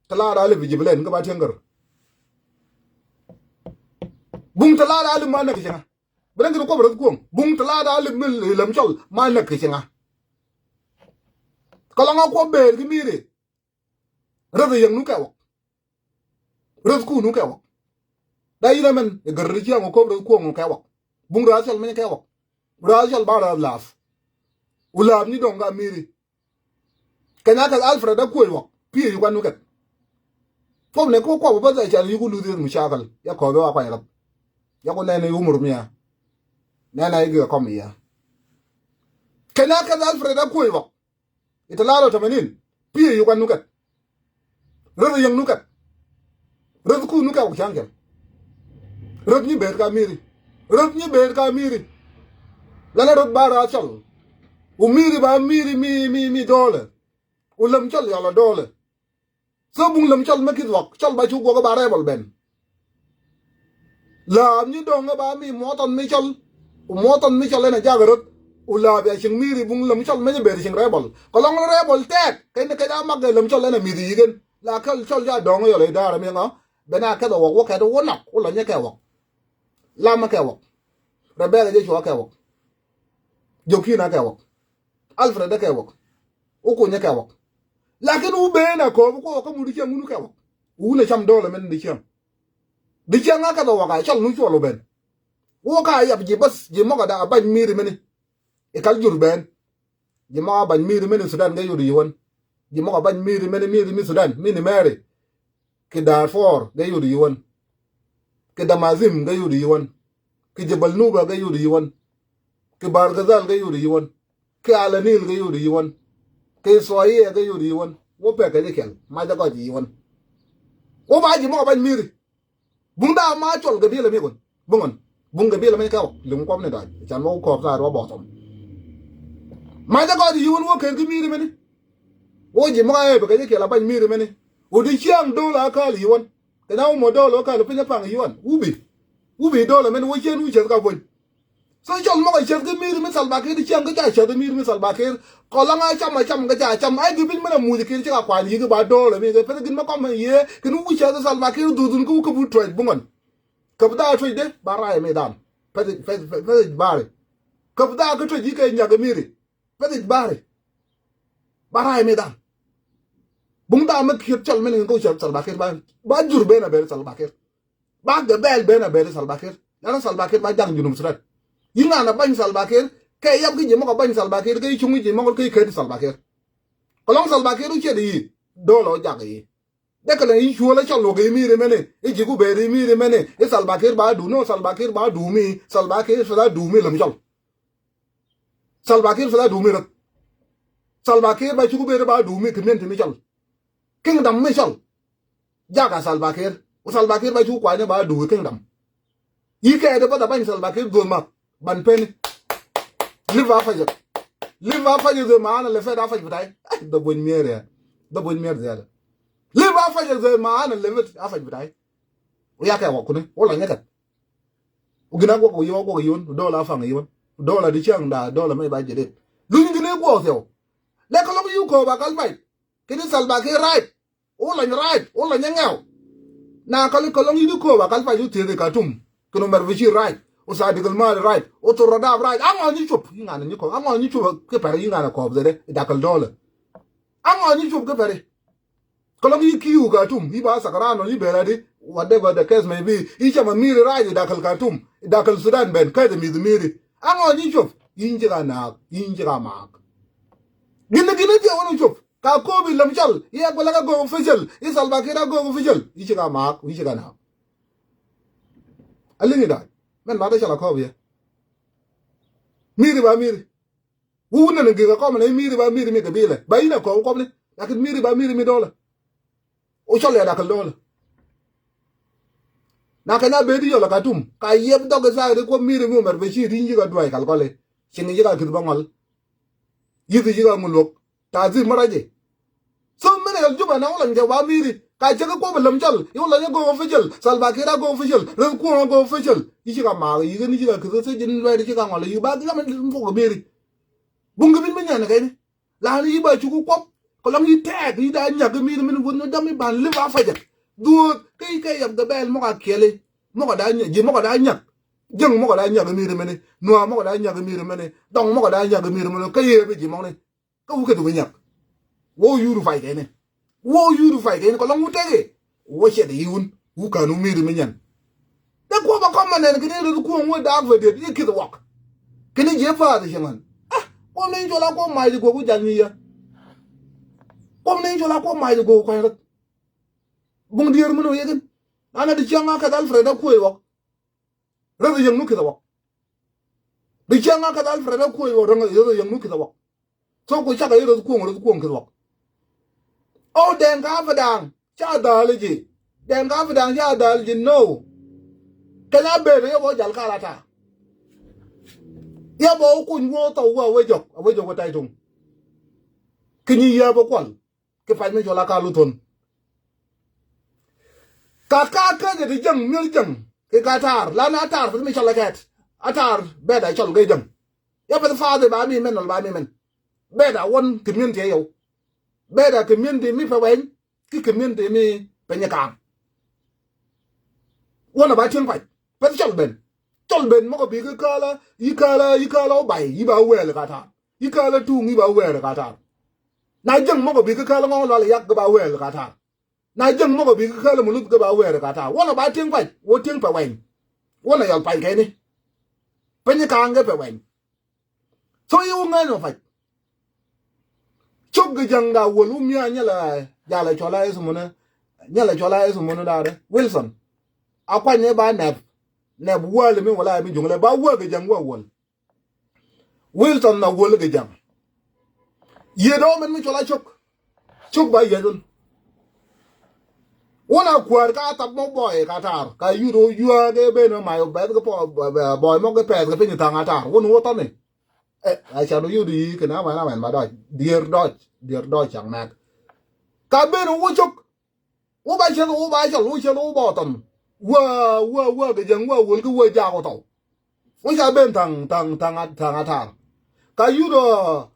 Tɛ laat alip i jiblen kä ba tieŋ gär. Buŋ tɛ laat alip ma näk kɛ cäŋ a. Bi näk kɛ kuɔp räth kuɔ̱ŋ. Buŋ tɛ laat alip mi lɛm cɔl ma näk kɛ cäŋ a. Kɛ lɔŋ a kuɔp beer ki mi̱i̱ri. Räth a yäŋ nu kɛ wä. Räth kunu kɛ wä. Da yinɛ mɛn i gär ri ciaŋ wä kop räth kuɔŋ kɛ wä. Buŋ räth cɔl mɛn kɛ wä. Räth cɔl ba räth laap. U laap ni dɔŋ ka mi̱i̱ri. Kɛ na kɛ Alfred a kuɔc wä. Piɛ yuk an nu kɛ. Pop ne ko kuɔp bä dhɛ can yuk luth yeth mucakal. Ya kɔɔth wa kuany räth. Ya ku nɛn i umur mia. Nɛn a i gɛ kɔm iya. Kɛ na kɛ Alfred a kuɔc wä. Itɛ la̱r ɔ tamanin. Piɛ yuk an nu kɛt. Räth yäŋ nu kɛt. Räth ku nu kɛt wä ca̱ŋ kɛl. Räth nyi beet ka mi̱i̱ri. Räth nyi beet ka mi̱i̱ri. Lɛn a räth ba rath cɔl. Wu mi̱i̱ri ba mi̱i̱ri mi, mi, mi dɔɔlɛ. Wu läm cɔl yɔl a dɔɔlɛ. So buŋ läm cɔl mi kith ɣɔk cɔl ba cu guɔk ba rɛbɔl ben. Laap nyi dɔ̱ŋ ɛ ba mi muɔthɔn mi cɔl. Ku muɔthɔn mi cɔl ɛn a jak röth. Ku laap ya cieŋ mi̱i̱ri buŋ läm cɔl mi nyi ber cieŋ rɛbɔl. Kɛ lɔŋ rɛbɔl tɛk kɛn ni kɛ ja mak kɛ läm cɔl ɛn a mi̱th yi̱k ɛn. La kɛl cɔl ja dɔ̱ŋ yɔl ɛ da̱a̱r ɛmɛ ŋɔ. Ben a kɛth ɛ ɣɔk wä kɛt wä nak wä lɔ nyɛ kɛ ɣɔk. Lam ɛ kɛ ɣɔk. Rɛbɛl ɛ jɛ cuɔ kɛ ɣɔk. Jokin a kɛ ɣɔk. Alfred ɛ kɛ ɣɔk. Wä kunyɛ kɛ ɣɔk. Lakin wä ben a kɔɔp wä kɛ ɣɔk kä mut di cieŋ wun kɛ ɣɔk. Wun a cam dɔɔl ɛmɛn di cieŋ. Di cieŋ a kɛ ɣɔk a cɔl nu cuɔl wä ben. Wä ka yap ji̱ bäth ji̱ mɔk a da a ba̱ny mi̱i̱ri mini. I̱ kal jur ben. Ji̱ mɔk a ba̱ny mi̱i̱ri mini Sudan kɛ yot yi̱ wän. Ji̱ mɔk a ba̱ny mi̱i̱ri mini mi̱i̱ri mi Sudan mini mɛri. Ki Darfur kɛ yot yi̱ wän. Ki Damazim kɛ yot yi̱ wän. Ki Jebel Nuba kɛ yot yi̱ wän. Ki Bargazal kɛ yot yi̱ wän. Ki Alanil kɛ yot yi̱ wän. Ki Suayiɛ kɛ yot yi̱ wän. Wä pɛk kɛ ji̱ kɛl mac a gɔc yi̱ wän. Wä ba ji̱ mɔk a ba̱ny mi̱i̱ri. Buŋ da̱a̱ ma cɔl gɛ bi̱i̱l ɛmɛ kɔn buŋ ɔn buŋ gɛ bi̱i̱l ɛmɛ kɛ wä liŋ kuɔm ni da̱a̱ can wä kɔɔp thaar wä bɔɔth ɔm. Mac ɛ gɔɔth yi̱ wun wä ker ki mi̱i̱ri mɛni. Wä ji̱ mɔk a ëë bɛ kɛ jɛ kiɛl a ba̱ny mi̱i̱ri mɛni. Wä di ciaŋ do̱l a ka̱a̱l yi̱ wän kɛ na wä mɔ do̱l wä ka̱a̱l pi̱ny a paŋ yi̱ wän wä bi wä bi do̱l ɛmɛni wä cieen wä cäth ka buny. So cɔl mɔk a cäth kä mi̱i̱r mi Salva Kiir di ciaŋ kä ca cäth mi̱i̱r mi Salva Kiir. Kɔ la ŋa cam a cam kä ca cam a gi piny mɛn a muc Kiir ci ka kuany yi̱ kä ba do̱r mi kɛ peth gin ma kɔm yee kini wi̱c cäth Salva Kiir dhudhun kä wä kä but tuɛc buŋɔn. Käp dha tuɛc de ba rac mi dhan. Peth peth peth bari. Käp dha kä tuɛc yi̱ kɛ nyak mi̱i̱ri. Peth bari. Ba rac mi dhan. Buŋ dha mi kiet cɔl mɛn ŋin kä wä cäth Salva Kiir ba ba jur ben a ber Salva Kiir. Ba gɛ bɛl ben a beri Salva Kiir. Lana Salva Kiir ba jaŋ Junub Sudan. Yi ŋa na bany Salva Kiir kɛ yap ki ji̱ mɔk a bany Salva Kiir kɛ yi cuŋ yi ji̱ mɔk kɛ yi ket Salva Kiir. Kɛ lɔŋ Salva Kiir u ciet yi do̱l ɔ jak yi. Dek kɛ lɛ yi cuɔl a cɔl wä kɛ yi mi̱i̱ri mɛni yi ji̱ ku beri mi̱i̱ri mɛni yi Salva Kiir ba du no Salva Kiir ba du mi Salva Kiir fila du mi lɛm cɔl. Salva Kiir fila du mi rɛth. Salva Kiir ba cuku beri ba du mi kɛ miɛn ti mi cɔl. Kingdom mi cɔl. Jaka Salva Kiir. U Salva Kiir ba cu kuany ba duui kingdom. Yi kɛ de ba da bany Salva Kiir duol ma ban peni. Live a fajak. Live a fajak zai ma ana lefet a faj bitai. Da bony mier ya. Da bony mier ziyada. Live a fajak zai ma ana lefet a faj bitai. U ya kɛ wa kuni. U la nyakat. U gina gwa ku yo gwa yon. Dola fang yon. Dola di chang da dola me ba jede. Luny gine gwa theo. Lek lok yu ko ba kal faj. Kini Salva Kiir right. U lany rac u lany ŋɛw. Na kali kɔlɔŋ yidi koba kal pac u thieth i Katum. Kino mɛr bici rac u Sadik Almali rac u Thurra Dab rac. Aŋɔ nyi cup yi ŋanɛ nyi kɔp aŋɔ nyi cup ki pɛr yi ŋanɛ kɔp dhɛrɛ i dakal dɔlɛ. Aŋɔ nyi cup ki pɛri. Kɔlɔŋ yi kiu Katum yi ba sakaran nɔ yi bɛl adi. Whatever the case may be yi cama miri rac i dakal Katum i dakal Sudan ben kɛth i mithi miri. Aŋɔ nyi cup yi nyi cika naak yi nyi cika maak. Gini gini thiɛ wani cup. Ka ko̱o̱p i̱ läm cɔl i̱ ɛ guɛlɛ kä go̱o̱k official i̱ Salva Kiir a go̱o̱k official i̱ ci ka maak i̱ ci ka naak. A liŋ i̱ da̱a̱c mɛn mat i̱ cɔl a kɔɔp yɛ. Mi̱i̱ri ba mi̱i̱ri. Wun nɛn gik a kɔm nɛ i̱ mi̱i̱ri ba mi̱i̱ri mi gabilɛ ba in a kɔɔp kɔmni. Lakin mi̱i̱ri ba mi̱i̱ri mi dɔlɛ. Ɔ cɔl yɛ da̱k kɛ lo̱lä. Na kɛn a beti yɔl a Katum ka yiɛp dhɔk i thaak ri kuɔp mi̱i̱ri mi Omar Bashir i̱ yi̱k a duay kal kɔli. Cieŋ yi̱k a ki̱th bä ŋɔl. Yi̱th yi̱k a ŋul luɔk. Ta̱a̱ dhi̱r mä rac i̱. So mɛn a yɔl Juba na wä lany kɛ ba mi̱i̱ri ka cɛ kä kuɔp a läm cɔl i̱ wä lany a go̱o̱k official Salva Kiir a go̱o̱k official rɛth kuɔ̱ɔ̱ŋ a go̱o̱k official. I̱ ci ka maak yi̱k in i̱ ci ka ki̱th thiec in luɛɛt i̱ ci ka ŋɔl i̱ ba gi̱ kä mɛn buk a mi̱i̱ri. Buŋ kɛ bin mi nyɛn kɛn i̱. Lan i̱ ba cuk kuɔp kɛ lɔŋ i̱ tɛɛk i̱ da nyak i̱ mi̱i̱r min wun ni däm i̱ ban li̱p a facɛ. Dhuɔ̱ɔ̱k kä i̱ kɛ yap gɛ bɛɛl mɔk a kiɛli. Mɔk a da nyak ji̱ mɔk a da nyak. Jäŋ mɔk a da nyak i̱ mi̱i̱r mini nuaa mɔk a da nyak i̱ mi̱i̱r mini dhɔŋ mɔk a da nyak i̱ mi̱i̱r mini kä yee bi ji̱ mɔkni. Kä wukɛ thuk i̱ nyak. Wä wä yuur i̱ pay kɛni. Wä wä yuur i̱ pay kɛni kɛ lɔŋ wä tɛk i̱ wä cɛt i̱ wun wä ka̱n wä mi̱i̱r mi nyɛn. Dee kuɔp a kɔm ma nɛn kɛn i̱ rɛth kuɔ̱ŋ wä daak fɛ diet i̱ kith i̱ wɔk. Kɛn i̱ jiɛ pa̱a̱th i̱ cɛ ŋän. Ah, kuɔm ni in cɔl a kuɔm mac i̱ guɔk wä jal nyi yɛ. Kuɔm ni in cɔl a kuɔm mac i̱ guɔk wä kua̱ny rɛth. Buŋ diëër min wä yɛ kɛn. Nanɛ di cäŋ a kɛth Alfred a kuɔ̱c i̱ wɔk. Rɛth i̱ yäŋ nu kith i̱ wɔk. Di cäŋ a kɛth Alfred a kuɔ̱c i̱ wɔk rɛth i̱ yäŋ nu kith i̱ wɔk. Thok ku cakɛ i̱ rɛth kuɔ̱ŋ rɛth kuɔ̱ŋ kith i̱ wɔk. Ɔ dɛŋ ka Padaŋ ca dhal ji̱. Dɛŋ ka Padaŋ ca dhal ji̱ no. Kɛn a bet yɛ bɔ jal kal a ta̱a̱. Yɛ bɔ wä kuny wä thɔw wä a wee jɔk a wee jɔk wä tay tuŋ. Kɛ nyi yɛ bä kual. Kɛ pac mi cɔl a kal wä thuɔ̱n. Ka ka kecɛ ti jäŋ mi̱el jäŋ kɛ ka ta̱a̱r lan a ta̱a̱r peth mi cɔl a kɛɛt. A ta̱a̱r bet a cɔl kɛ jäŋ. Yɛ peth fath i̱ ba mi mɛn wal ba mi mɛn. Bet a wän kɛ mi̱en tiɛ yɛw. Bet a kɛ mi̱en ti mi pɛ wɛny. Ki kɛ mi̱en ti mi pɛ nyi kaam. Wän a ba tieŋ pac peth cɔl ben. Cɔl ben mɔkɔ bi kä kälä yi kälä yi kälä wä bay yi ba wɛɛl ka ta̱a̱. Yi kälä tuŋ yi ba wɛɛl ka ta̱a̱. Na jäŋ mɔkɔ bi kä kälä ŋɔŋ lual yak gɛ ba wɛɛl ka ta̱a̱. Na jäŋ mɔkɔ bi kä kälä muluth gɛ ba wɛɛl ka ta̱a̱. Wän a ba tieŋ pac wä tieŋ pɛ wɛny. Wän a yɔl pac kɛni. Peny ka̱a̱ŋ gɛ pɛ wɛny. Tho yi wä ŋäny wä pac. Cok gɛ ja̱ŋ da wäl wä mia̱a̱ nyɛlɛ jalɛ cɔla Yesu munä. Nyɛlɛ cɔla Yesu munä daadɛ Wilson. A kuany ni ba nɛp nɛp wäl mi wala mi juŋlɛ ba wä gɛ ja̱ŋ wä wäl. Wilson na wäl gɛ ja̱ŋ. Yiëë dɔ̱ mɛn mi cɔla cok. Cok ba yiëë dun. Wun a kuäär ka thap mɔ bɔy ka ta̱a̱r ka yut wä yuääk ëë ben wä mac wä bɛth kɛ pɔ bɔy mɔ kɛ pɛth kɛ piny thaŋ a ta̱a̱r wun wä thɔni. Ɛ a can wä yut yi kɛ na wɛn a wɛn ba dɔc dier dɔc dier dɔc cak nɛk. Ka ben wä cok. Wä ba ceth wä ba cɔl wä ceth wä ba wä thɔn. Wä wä wä kɛ jäŋ wä wäl kɛ wä jak wä thɔw. Wä ca ben thaŋ thaŋ thaŋ a thaŋ a ta̱a̱r. Ka yut ɔ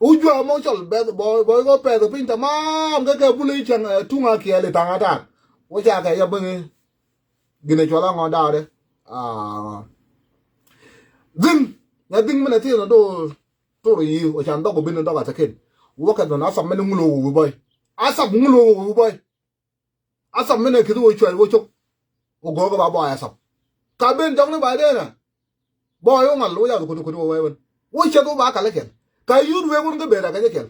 wä jua̱a̱ mɔ cɔl bɛth bɔy bɔy kɔ pɛth piny tamaam kɛ kɛ bul i̱ cäŋ tuŋ a kiɛɛl i̱ thaŋ a ta̱a̱r. Wä ca kɛ yɛ bäŋ i̱ Gin ɛ cual a ŋɔ daadɛ. Aa. Dhiŋ. Nya dhiŋ min ɛ thieth ɛ do̱r. Tur yi ɔ can dhɔk ɔ bin ɛ dhɔk a thɛkin. Wä kɛ dhɔn a thap min ɛ ŋul ɔ wä wi̱i̱ bɔy. A thap ŋul ɔ wä wi̱i̱ bɔy. A thap min ɛ ki̱th wä cuɛl wä cok. Wä go̱o̱k ɛ ba bɔy a thap. Ka ben jɔkni ba dee nɛ. Bɔy wä ŋal wä yath kuni kuni wä wee wän. Wä ceth wä ba kal ɛ kɛl. Ka yut wee wän kä ben a kɛc ɛ kɛl.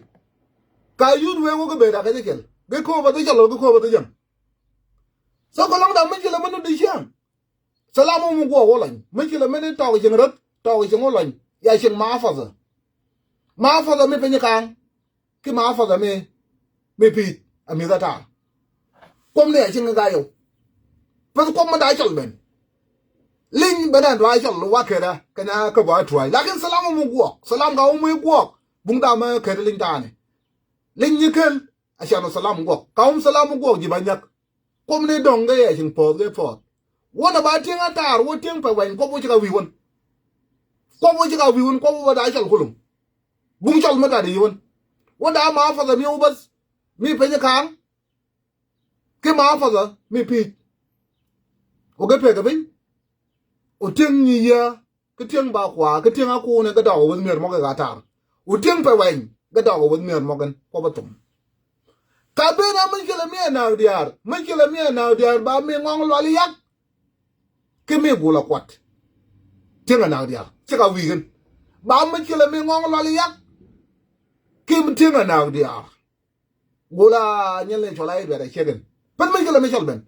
Ka yut wee wä kä ben a kɛc ɛ kɛl. Gɛ ko̱o̱p a dhi cɔl ɔ gɛ ko̱o̱p a dhi jäŋ. So kɛ lɔŋda mi ci lɛ mɛn ni di ciaŋ. Thalam wä mi guɔ wä lɔny mi ci lɛ mɛn ni tɔk cieŋ rät tɔk cieŋ wä lɔny ya cieŋ ma fathä. Ma fathä mi piny kaŋ. Ki ma fathä mi mi pi̱i̱t a mi̱th a ta̱a̱. Kuɔm ni a cieŋ ka yɛw. Peth kuɔm mi da cɔl ben. Liny ben a dua cɔl wa kɛt a kɛn a kä bɔ a tua̱a̱c lakin thalam wä mi guɔk thalam ka wä mi guɔk. Buŋ da mi kɛt liny ta̱a̱ni. Liny nyi kel. A can wä thalam guɔk ka wä mi thalam wä guɔk ji̱ ba nyäk. Kuɔm ni dɔ̱ŋ gɛ yɛ cieŋ puɔth gɛ puɔth. Wä na ba tieŋ a ta̱a̱r wä tieŋ pɛ wɛny kuɔp wä ci ka wi̱i̱ wän. Kuɔp wä ci ka wi̱i̱ wän kuɔp wä ba da cɔl kulum. Buŋ cɔl mi gat i̱ wän. Wä da ma fathä mi wä bäth mi peny ka̱a̱ŋ. Ki ma fathä mi pi̱i̱t. Wä gɛ pek kɛ piny. Wä tieŋ nyi yiaa. Kä tieŋ ba kua kä tieŋ a kuunɛ gɛ dɔk a weth mier mɔk i̱ ka ta̱a̱r. Wä tieŋ pɛ wɛny gɛ dɔk a weth mier mɔk in kuɔp a thum. Ka ben a mi ci lɛ mi a naak diaar mi ci lɛ mi a naak diaar ba mi ŋɔŋ lual i̱ yak. Ki mi gul a kuat. Tieŋ a naak diaar ci ka wi̱i̱ kɛn ba mi ci lɛ mi ŋɔŋ lual i̱ yak. Kim tieŋ a naak diaar. Gula nyɛl ni cɔl a i̱ bɛt a ciek in. Pɛn mi ci la mi cɔl ben.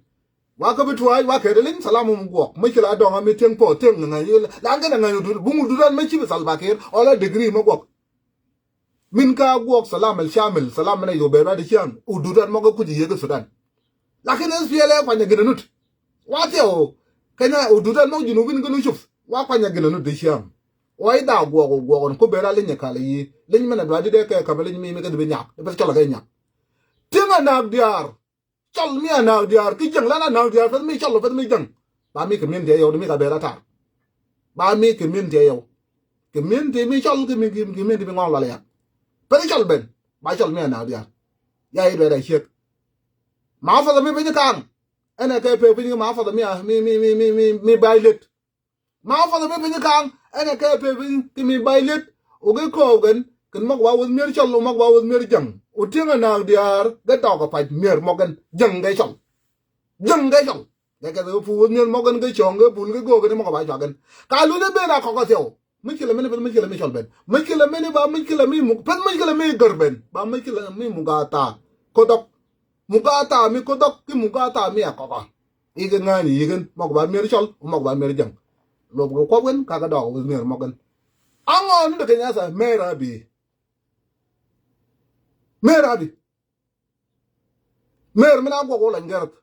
Wa kä bi tuac wa kɛ di liŋ salam um guɔk. Mi ci la dɔŋ a mi tieŋ pɔ tieŋ ŋa̱ny. Lan kɛn a ŋa̱ny udut buŋ udut an mi ci bi Salva Kiir ɔ la degree mi guɔk. Min ka guɔk salam al shamil, salam min a yo̱ bɛt rat di ciaŋ udut an mɔ kɛ kuc yek Sudan. Lakin S P L A kuany a gin a nut. Wa thiɛw kɛn a udut an mɔ junubin gin u cup. Wa kuany a gin a nut di ciaŋ. Wa i̱ da guɔk u guɔk in ku ben a li̱ny a kal a yi li̱ny min a dua di dee kɛ käp a li̱ny mi mi kɛ di bi nyak di pɛth cɔl a kɛ nyak. Tieŋ a naak diaar. Cɔl mi a naak diaar ki jäŋ lan a naak diaar pɛth mi cɔl pɛth mi jäŋ. Ba mi kɛ min diɛ yɔw di mi ka ben a tar. Ba mi kɛ min diɛ yɔw. Kɛ min ti mi cɔl kɛ mi kɛ min ti mi ŋɔl wala ya. Pɛth cɔl ben ba cɔl mi a naak diaar. Ya i̱ duɛ da ciek. Ma fɔth mi piny kaŋ. Ɛn ɛ kɛ pek piny ma fɔth mi a mi mi mi mi mi mi bay let. Ma fɔth mi piny kaŋ ɛn ɛ kɛ pek piny ki mi bay let. Ɔ gɛ kɔɔk gɛn kɛn mɔk wa weth mier cɔl ɔ mɔk wa weth mier jäŋ. Ɔ tieŋ ɛ naak diaar gɛ tɔk ɛ pac mier mɔk gɛn jäŋ gɛ cɔl. Jäŋ gɛ cɔl. Gɛ kɛ pu weth mier mɔk gɛn gɛ cɔŋ gɛ pul gɛ go̱o̱k gɛn mɔk ɛ ba cua gɛn. Ka luth ɛ ben a kɔk ɛ thiɛw. Muckila mini pɛth muckila mi cɔl ben. Muckila mini ba muckila mi muk pɛth muckila mi gär ben ba muckila mi muk a thaa. Kodɔk. Muk a thaa mi kodɔk ki muk a thaa mi a kɔk a. Ikɛ ŋa̱a̱ni yikɛn mɔk ba mier cɔl mɔk ba mier jäŋ. Lop kɛ kuɔp kɛn kakɛ dɔɔk weth mier mɔk kɛn. Aŋɔ ni dee kɛ nyasa mɛr a bi. Mɛr a bi. Mer mi na guɔk wä lɔny gɛrth.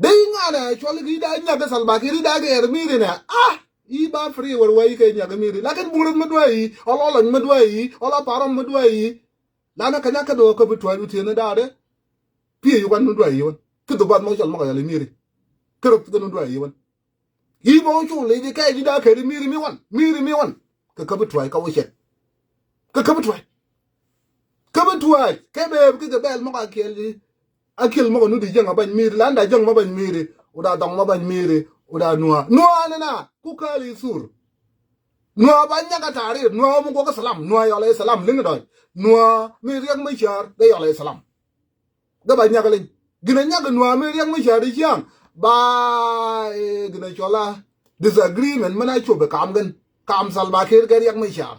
Dee i̱ ŋa̱n ɛ cuɔl i̱ da nyak kɛ Salva Kiir i̱ da gɛɛr mi̱i̱ri nɛ. Ah! I̱ ba free wär wä i̱ kɛ nyak kɛ mi̱i̱ri. Lakin buŋ rɛth mi duäi i̱ ɔl ɔ lɔny mi duäi i̱ ɔl ɔ pa̱r rɔm mi duäi i̱. Lanɛ kɛ nyak kä dee wä kä bi tua̱c wä ti̱en i̱ daadɛ. Pi̱i̱ i̱ wan mi duäi i̱ wän kä dhubath mɔ cɔl mɔ kɛ yɔl i̱ mi̱i̱ri. Kä rɛth kɛ mi duäi i̱ wän. I̱ bä wä cu lec i̱ kɛc i̱ da kɛt i̱ mi̱i̱ri mi wan mi̱i̱ri mi wan. Kɛ kä bi tua̱c kä wä cɛt. Kɛ kä bi tua̱c. Kä bi tua̱c kɛ bɛɛp kɛ kɛ bɛl mɔk a kiɛl i̱. A kiɛl mɔk a nut i̱ jäŋ a bany mi̱i̱ri lan da jäŋ mɔ bany mi̱i̱ri. Wä da dhɔŋ mɔ bany mi̱i̱ri. Wä da nua̱a̱ nua̱a̱ nɛ na ku kääl i̱ thur. Nua̱a̱ ba nyak a ta̱a̱ riet nua̱a̱ mi guɔk i̱ salam nua̱a̱ yɔl i̱ salam liŋ dɔc. Nua̱a̱ mi riɛk mi ca̱r dee yɔl i̱ salam. Gɛ ba nyak liŋ. Ginɛ nyak nua̱a̱ mi riɛk mi ca̱r i̱ ciaŋ. Ba ginɛ cuɔla disagreement mɛn a cuɔp i̱ kam gɛn kam Salva Kiir gɛ riɛk mi ca̱r.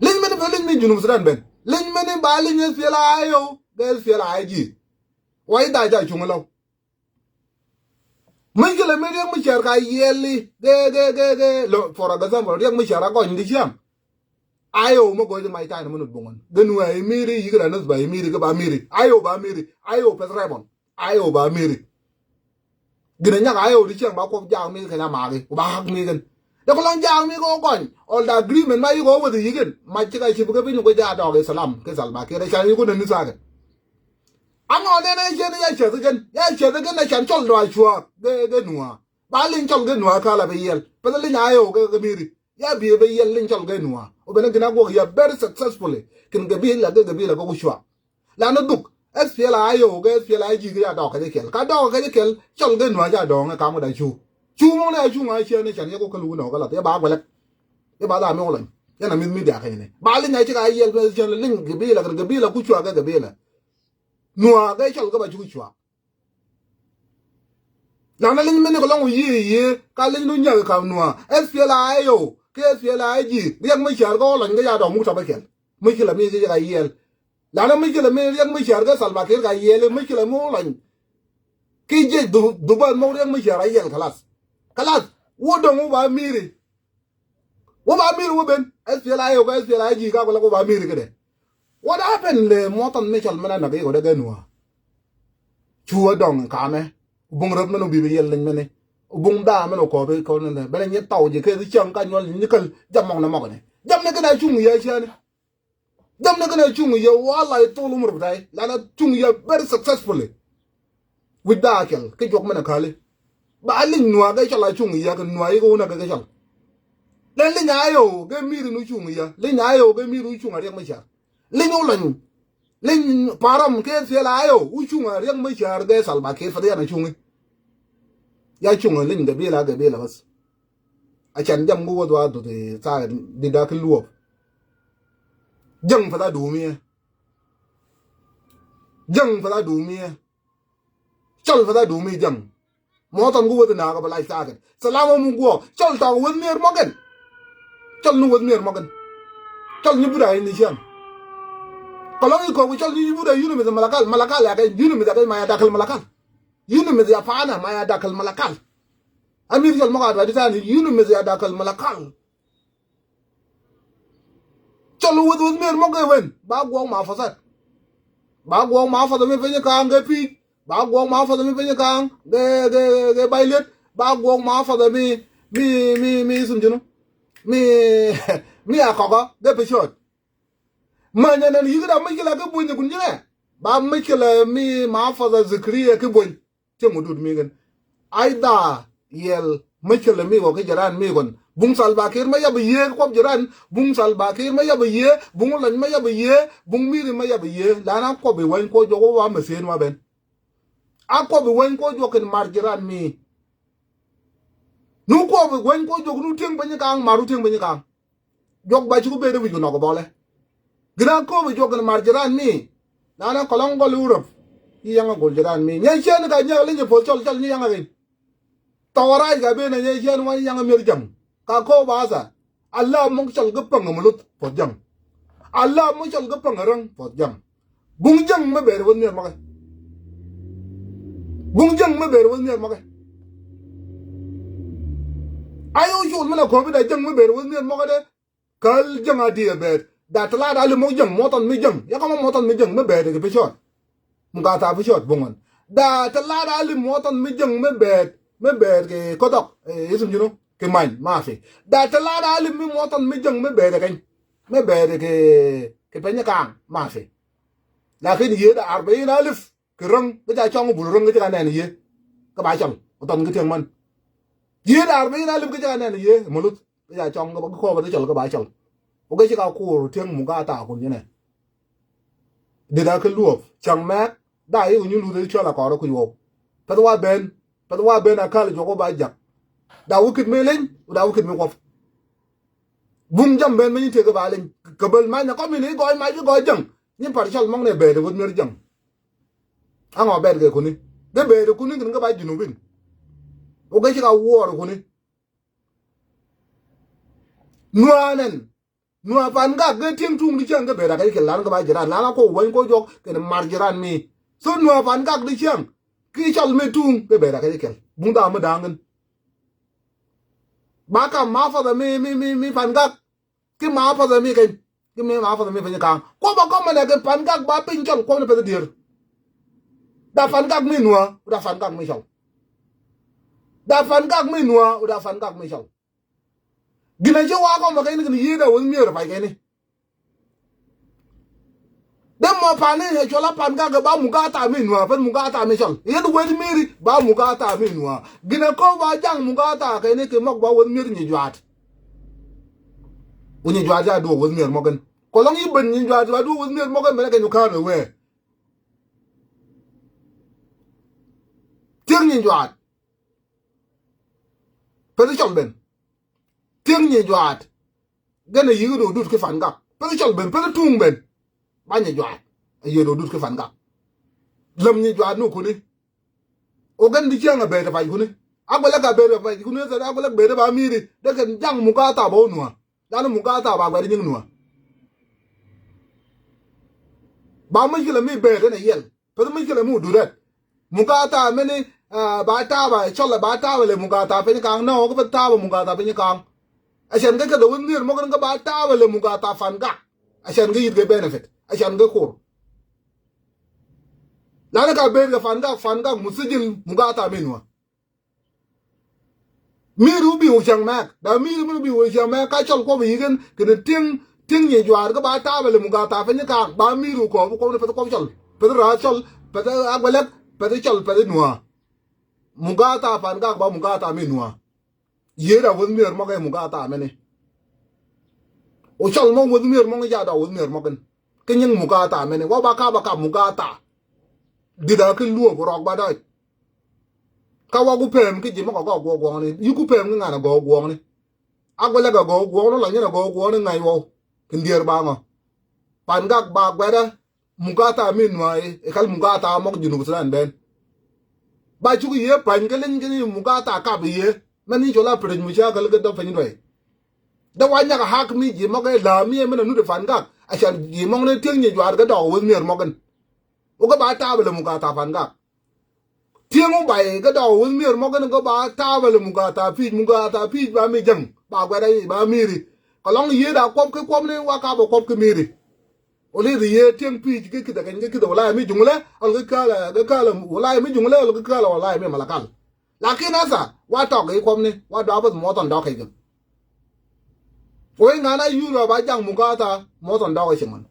Liŋ mɛn i̱ pɛ liŋ mi Junub Sudan ben liŋ mɛn i̱ ba liŋ S P L A I O gɛ S P L A I G. Wa i̱ da ca cuŋ ilau. Muckila mi riɛk mi ca̱r ka yiɛli gɛ gɛ gɛ gɛ. For example riɛk mi ca̱r a gɔny di ciaŋ. Ayo mɛ gɔc di mac ta̱a̱ ni mɛ nut buŋun gɛ nuɛ i̱ mi̱i̱ri yikɛ la nut ba i̱ mi̱i̱ri gɛ ba mi̱i̱ri ayo ba mi̱i̱ri ayo pɛth rɛpɔn. Ayo ba mi̱i̱ri. Ginɛ nyak ayo di ciaŋ ba kuɔp jaak mi̱i̱ri kɛn a maaki wä ba hak mi̱i̱ri kɛn. Dee kɔ lɔŋ jaak mi̱i̱ri kɛ wä gɔny ɔl da agreement ma yikɛ wä weth i̱ yikɛn mac ci ka cip kɛ piny kɛ jaak dɔɔk i̱ salam kɛ Salva Kiir ɛ can yikun ɛ ni thaakɛ. Aŋɔ nɛn ɛ ciɛn ya ciɛth kɛn ya ciɛth kɛn ɛ can cɔl dɔa cuaak gɛ gɛ nua̱a̱. Ba liŋ cɔl gɛ nua̱a̱ ka la bi yiɛl pɛth liŋ ayo gɛ gɛ mi̱i̱ri. Ya bi ɛ bɛ yiɛl liŋ cɔl gɛ nua̱a̱ wä ben ɛ gin a guɔk ya very successfully. Kɛn gɛ bi la gɛ gɛ bi la gɛ ku cuaak. Lan ɛ dhuk S P L A I O gɛ S P L A I G gɛ ya dɔɔk kɛ jɛ kɛl ka dɔɔk kɛ jɛ kɛl. Cɔl gɛ nua̱a̱ ca dɔɔŋ ɛ kam kɛ da cu cu mɔŋ ni a cu ŋa̱a̱ ciɛn ni can yɛ ku kä luun ɛ wä kɛ lath yɛ ba guɛlɛk. Yɛ ba dha mi wä lɔny yɛn a mi̱th mi diakä yɛn ɛ ba liŋ a ci ka yiɛl bɛ ciɛn liŋ gɛ bi la kɛn gɛ bi la ku cuaak gɛ gɛ bi la. Nua̱a̱ gɛ cɔl gɛ ba cu cuaak. Lan a li̱ny mini kɛ lɔŋ wä yiëë yiëë ka li̱ny nu nyak kam nua̱a̱ S P L A I O kɛ S P L A I G. Riɛk mi ca̱r kɛ wä lɔny kɛ ca dɔ̱ŋ muk tɔpä kɛl. Muckila mi kɛ ca yiɛl. Lan a muckila mi riɛk mi ca̱r kɛ Salva Kiir ka yiɛl i̱ muckila mi wä lɔny. Ki jiɛc dhubath mɔk riɛk mi ca̱r a yiɛl kɛ lath. Kɛ lath wä dɔ̱ŋ wä ba mi̱i̱ri. Wä ba mi̱i̱ri wä ben S P L A I O kɛ S P L A I G ka kɛ lɔk wä ba mi̱i̱ri kɛ dɛ. What happened lɛ muɔthɔn mi cɔl mɛn a nak i̱ kɔ dɛ gɛ nua̱a̱. Cu a dɔŋ kamɛ. Buŋ röp mɛn wä bi bi yɛl liŋ mɛni. Buŋ daa mɛn wä kɔɔpi kɔn nɛ bɛn a nyɛ thaw ji̱ kɛ thi̱ cäŋ ka nyuɔl nyi käl jam mɔk nɛ mɔk nɛ jam nɛ kɛn a cuŋ yɛ ciani. Jam nɛ kɛn a cuŋ yɛ wala i̱ thol umur bi tay lan a cuŋ yɛ very successfully. Wi̱c ba kɛl kä juɔk mɛn a kali. Ba liŋ nua̱a̱ kɛ cɔl a cuŋ yɛ kɛ nua̱a̱ yɛ kɛ wun a kɛ kɛ cɔl. Lɛn liŋ a yɛ wä kɛ mi̱i̱ri nu cuŋ yɛ liŋ a yɛ wä kɛ mi̱i̱ri nu cuŋ a riɛk mɛ ca̱r. Liŋ wä lɔny liŋ param kɛ thiel a yɛ wä cuŋ a riɛk mɛ ca̱r kɛ Salva Kiir fadhian a cuŋ i̱. Ya cuŋ a liŋ gabila gabila bas. A can jam gu wä dhua dhut i̱ thaak di dak ki luɔp. Jäŋ fadha dumiɛ. Jäŋ fadha dumiɛ. Cɔl fadha dumi jäŋ. Muɔthɔn ku weth nakä bä lac thaakɛn thalamä mu guɔ cɔl tɔk weth mier mɔkɛn. Cɔl ni weth mier mɔkɛn. Cɔl ni buda in ni cian. Kɔlɔŋ i̱ kɔk i̱ cɔl ni i̱ but a UNMISS Malakal, Malakal ya kɛ UNMISS ya kɛ ma ya dakɛl Malakal. UNMISS ya pa̱a̱nɛ ma ya dakɛl Malakal. Ami i̱ cɔl mɔk a dɔa̱ di tani UNMISS ya dakɛl Malakal. Cɔl wäth wäth mier mɔk kɛ wen ba guɔk ma fasat. Ba guɔk ma fasat mi piny ka̱a̱ŋ kɛ pi̱i̱c. Ba guɔk ma fasat mi piny ka̱a̱ŋ kɛ kɛ kɛ bay liet. Ba guɔk ma fasat mi mi mi mi sum jinu mi mi a kɔkä kɛ piciɔt. Ma nyɛ nɛn yi̱k da mi ci la kɛ buny kun jinɛ. Ba mi ci la mi ma fasat zikriɛ kɛ buny. Cieŋ wä dut mi kɛn. Aidha yɛl mi cä lɛ mi kɔ ki jiran mi kɔn. Buŋ Salva Kiir ma yabä yiee kuɔp jiran. Buŋ Salva Kiir ma yabä yiee. Buŋ Lɔny ma yabä yiee. Buŋ Miri ma yabä yiee. Lan a kuɔp i̱ wäny kuɔ juɔk wä wa mɛ thieen wa ben. A kuɔp i̱ wäny kuɔ juɔk kɛn mar jiran mi. Nu kuɔp i̱ wäny kuɔ juɔk nu tieŋ bä nyi kaŋ mar nu tieŋ bä nyi kaŋ. Juɔk ba ci ku ben wi̱c ku nɔk bɔlɛ. Gina ko̱o̱p juɔk in mar jiran mi. Nana kɔlɔŋ gɔl Europe. Yi yaŋa gol jiran mi. Nyɛ ciɛn ka nyɛ linyɛ puɔth cɔl cɔl nyi yaŋa keny. Thɔwarac ka ben a nyɛ ciɛn wa nyi yaŋa mier jaŋ. Ka ko̱o̱p a tha. A la mɔk cɔl kä päŋ a muluth puɔth jaŋ. A la mɔk cɔl kä päŋ a räŋ puɔth jaŋ. Buŋ jäŋ mi ber wä nhier mɔkɛ. Buŋ jäŋ mi ber wä nhier mɔkɛ. Ayo col mi la ko̱o̱p da jäŋ mi ber wä nhier mɔkɛ de. Käl jäŋ a diɛ ber. Da tɛ la da li mɔk jäŋ muɔtɔn mi jäŋ. Ya kama muɔtɔn mi jäŋ mi ber kɛ piciɔt. Mugatha piciɔt buŋ wan. Da tɛ la da li muɔtɔn mi jäŋ mi ber. Mi ber kɛ kodɔk. Isim jino. Kɛ many ma fi. Da tɛ la da li mi muɔtɔn mi jäŋ mi ber kɛ keny. Mi ber kɛ kɛ peny kaŋ ma fi. Lakin yie da arbain alif. Kɛ räŋ kä ca cɔŋ bul räŋ kä cä ka nɛn yie. Kä ba cɔl kä tɔn kä tiɛŋ män. Yie daar bi nyin a lip kä cä ka nɛn yie muluth kä ca cɔŋ kä kɔɔk kä cɔl kä ba cɔl. Wä kä ci ka kuur tiɛŋ Mugatha kun yinɛ. Dit a kä luɔp cäŋ mɛk da yi ku nyin luth cɔl a kɔr ku yuɔp. Pɛth wa ben pɛth wa ben a kal juɔk wä ba jak. Da wä kit mi leny da wä kit mi kuɔp. Bum jam ben mi nyin tiek kä ba leny kä bel mac na kɔm in i gɔɔy mac i gɔɔy jäŋ. Nyin par cɔl mɔŋ nɛ bɛɛt wä mier jäŋ. Aŋɔ bɛt kɛ kuni. Gɛ bɛt kuni kini gɛ ba Junubin. Wä gɛ ci ka wuɔɔr kuni. Nuaanɛn. Nua pan gak gɛ tieŋ tuŋ di cäŋ gɛ bɛt a kɛ kɛ lan gɛ ba jiran lan a ko wany ko jɔk kɛ ni mar jiran mi. So nua pan gak di cäŋ. Ki cɔl mi tuŋ gɛ bɛt a kɛ kɛ. Bunda mi daŋin. Ba kam ma fadha mi mi mi mi pan gak. Ki ma fadha mi keny. Ki mi ma fadha mi piny kaŋ. Kuɔ ba kɔmɛ nɛ kɛ pan gak ba piny cɔl kuɔ ni pɛth dier. Da pan gak mi nua da pan gak mi cɔl. Da pan gak mi nua da pan gak mi cɔl. Ginɛ ci wa kɔmɛ keny ni kini yie da wun mier pay keny ni. Dee mɔ pani ɛ cuɔl a pan gak ba Mugatha mi nua pɛth Mugatha mi cɔl. Yet wet miri ba Mugatha mi nua. Ginɛ kɔ ba jaŋ Mugatha keny ni ki mɔk ba wun mier nyi juat. Wä nyi juaat ca duɔk weth mier mɔkɛn. Kɔlɔŋ yi ben nyi juaat ca duɔk weth mier mɔkɛn ben ɛ kɛ nyu ka̱a̱r ɛ wee. Tiek nyi juaat. Peth cɔl ben. Tiek nyi juaat. Gɛn ɛ yi̱k dee dut ki fan gak. Peth cɔl ben peth tuŋ ben. Ba nyi juaat. Ɛ yi̱k dee dut ki fan gak. Lem nyi juaat ni kuni. Wä gɛn di cieŋ a bɛɛt a pac kuni. A guɛlɛ ka bɛɛt a pac kuni a guɛlɛ bɛɛt a ba mi̱i̱ri dee kɛn jaŋ Mugatha ba wä nua. Lani Mugatha ba guɛt nyiŋ nua. Ba muckilɛ mi bɛɛt ɛn a yɛl peth muckilɛ mi wä durɛt. Mugatha mini ba taaba cɔlɛ ba taaba lɛ Mugatha piny kaŋ nɔ kɛ peth taaba Mugatha piny kaŋ. Acɛn kɛ kɛ dee wä nhier mɔk ni kɛ ba taaba lɛ Mugatha fan gak. Acɛn kɛ yit kɛ benefit acɛn kɛ kur. Lani ka ber kɛ fan gak fan gak musijil Mugatha mi nua. Mi̱i̱r wä bi wä cäŋ mɛk da mi̱i̱r mi bi wä cäŋ mɛk ka cɔl kuɔp yi̱kɛn kɛnɛ tiŋ tiŋ nyi juaar kä ba taabɛ lɛ Mugatha piny kaak ba mi̱i̱r wä kɔɔp kuɔp ni peth kuɔp cɔl peth ra̱a̱th cɔl peth a guɛlɛk peth cɔl peth nua. Mugatha pan gak ba Mugatha mi nua. Yiëë da weth mier mɔk ɛ Mugatha mɛni. Wä cɔl mɔk weth mier mɔk ni ca da weth mier mɔk in. Kä nyiŋ Mugatha mɛni wä ba kap a kap Mugatha. Di̱t a kä luɔp rɔk ba dɔc. Kä wä ku pɛm kä ji̱ mɔk a gɔk guɔk guɔkni yi ku pɛm kä ŋan a gɔk guɔkni. A guɛlɛk a gɔk guɔkni lɔ nyin a gɔk guɔkni ŋa̱c wä. Kin dier ba ŋɔ. Pan gak ba guɛdä. Mugatha mi nuai i̱ kal Mugatha mɔk Junub Sudan ben. Ba cuk i̱ yee pa̱ny kä leny kä ni Mugatha kap i̱ yee mɛn i̱ col a pirec mucakal kä dɔp piny duay. Dee wa nyak a hak mi ji̱ mɔk ɛ la̱a̱ mi ɛ min a nut ɛ Pan Gak. A can ji̱ mɔk ni tieŋ nyi juaar kɛ dɔɔk weth mier mɔk in. Wä kɛ ba taap ɛ lɛ muk a thaap Pan Gak. Tieŋ wä bay kɛ dɔɔk weth mier mɔk in kɛ ba taap ɛ lɛ muk a thaap pi̱i̱c, muk a thaap pi̱i̱c ba mi jäŋ. Ba guɛt a ba mi̱i̱ri. Kɛ lɔŋ yiëëd a kuɔp kä kuɔp ni wa kap ɛ kuɔp kä mi̱i̱ri. Wä li̱th yiëë tieŋ pi̱i̱c kä kithɛ kɛny kä kithɛ wä la ɛ mi juŋlɛ ɔl kä kaalɛ kä kaalɛ wä la ɛ mi juŋlɛ ɔl kä kaalɛ wä la ɛ mi malakal. Lakin asa wa tɔk i̱ kuɔpni wa dɔapäth muɔthɔn dɔk kɛ jɛ. Wec ŋa̱n a yuur wa ba jaŋ mukaatha muɔthɔn dɔk i̱ ci ŋɔn.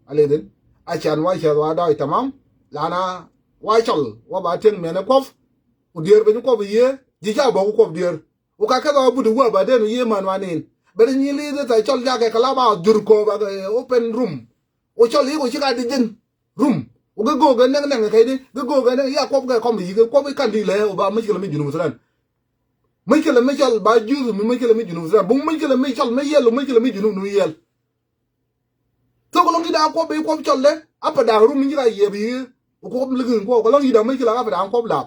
A li̱thin a can wa cɛth wa dɔc tamam. Lana wa cɔl wa ba tieŋ miɛn i̱ kuɔp. Ku diëër ben i̱ kuɔp i̱ yiee ji̱ ca bɔk i̱ kuɔp diëër. Ku ka kɛth wa but i̱ wä ba den i̱ yiee man wa nin ben i̱ nyi li̱th i̱ tha cɔl jakɛ kɛ la ba jur kööp a open room. Ku cɔl i̱ ku ci ka di ji̱n rum. Ku gɛ go̱o̱k gɛ nɛŋ nɛŋ kɛcni gɛ go̱o̱k gɛ nɛŋ ya kuɔp kɛ kɔm i̱ yi̱ kɛ kuɔp i̱ kan di lɛ ku ba muckilɛ mi Junub Sudan. Muckilɛ mi cɔl ba juth mi muckilɛ mi Junub Sudan buk muckilɛ mi cɔl mi yiɛl ku muckilɛ mi Junub nu yiɛl. Thok lɔŋ i̱ da̱a̱ kuɔp i̱ kuɔp cɔl dɛ a pɛ da̱a̱ rum mi ci ka yiɛp i̱ ku kuɔp likin kuɔp kɛ lɔŋ i̱ da̱a̱ muckilɛ a pɛ da̱a̱ kuɔp lap.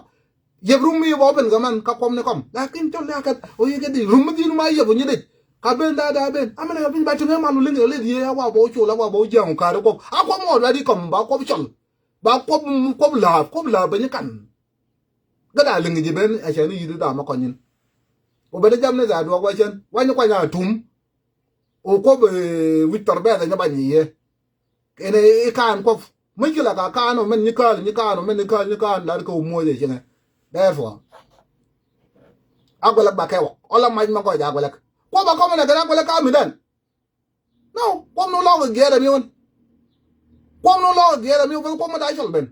Yɛp rum mi bɔ ben kɛ man ka kuɔm ni kɔm lakin cɔl ni a kɛth o yɛ kɛ di rum mi thin ma yɛp o nyi dec. Ka ben da da ben amɛn ka piny ba tiŋ ɛ mal wä liŋ ɛ leth yɛ a wa bɔ col a wa bɔ jiaŋ o ka̱r kuɔp a kuɔm ŋɔt wa di kɔm ba kuɔp cɔl. Ba kuɔp kuɔp laap kuɔp laap ben nyi kan. Gä da liŋ ji̱ ben a cɛ ni yi̱t da ma kɔnyin. O ben jam ni da duɔk wa cɛn wa nyi kuany a tum. O kuɔp wi̱c thɔr bɛth ɛ nyɛ ba nyi yɛ. Kɛn i̱ kaan kuɔp muckilɛ ka kaan ɔ mɛn nyi kaan nyi kaan ɔ mɛn nyi kaan nyi kaan lar kɛ wä muɔc ɛ cieŋɛ. Therefore a guɛlɛk ba kɛ wä ɔ la mac ma gɔc a guɛlɛk. Kuɔp a kɔmɛ nɛ kɛn a guɛlɛk ka mi dan. No kuɔp ni lɔk i̱ giɛɛr ɛmi wän. Kuɔp ni lɔk i̱ giɛɛr ɛmi wän kuɔp mi da cɔl ben.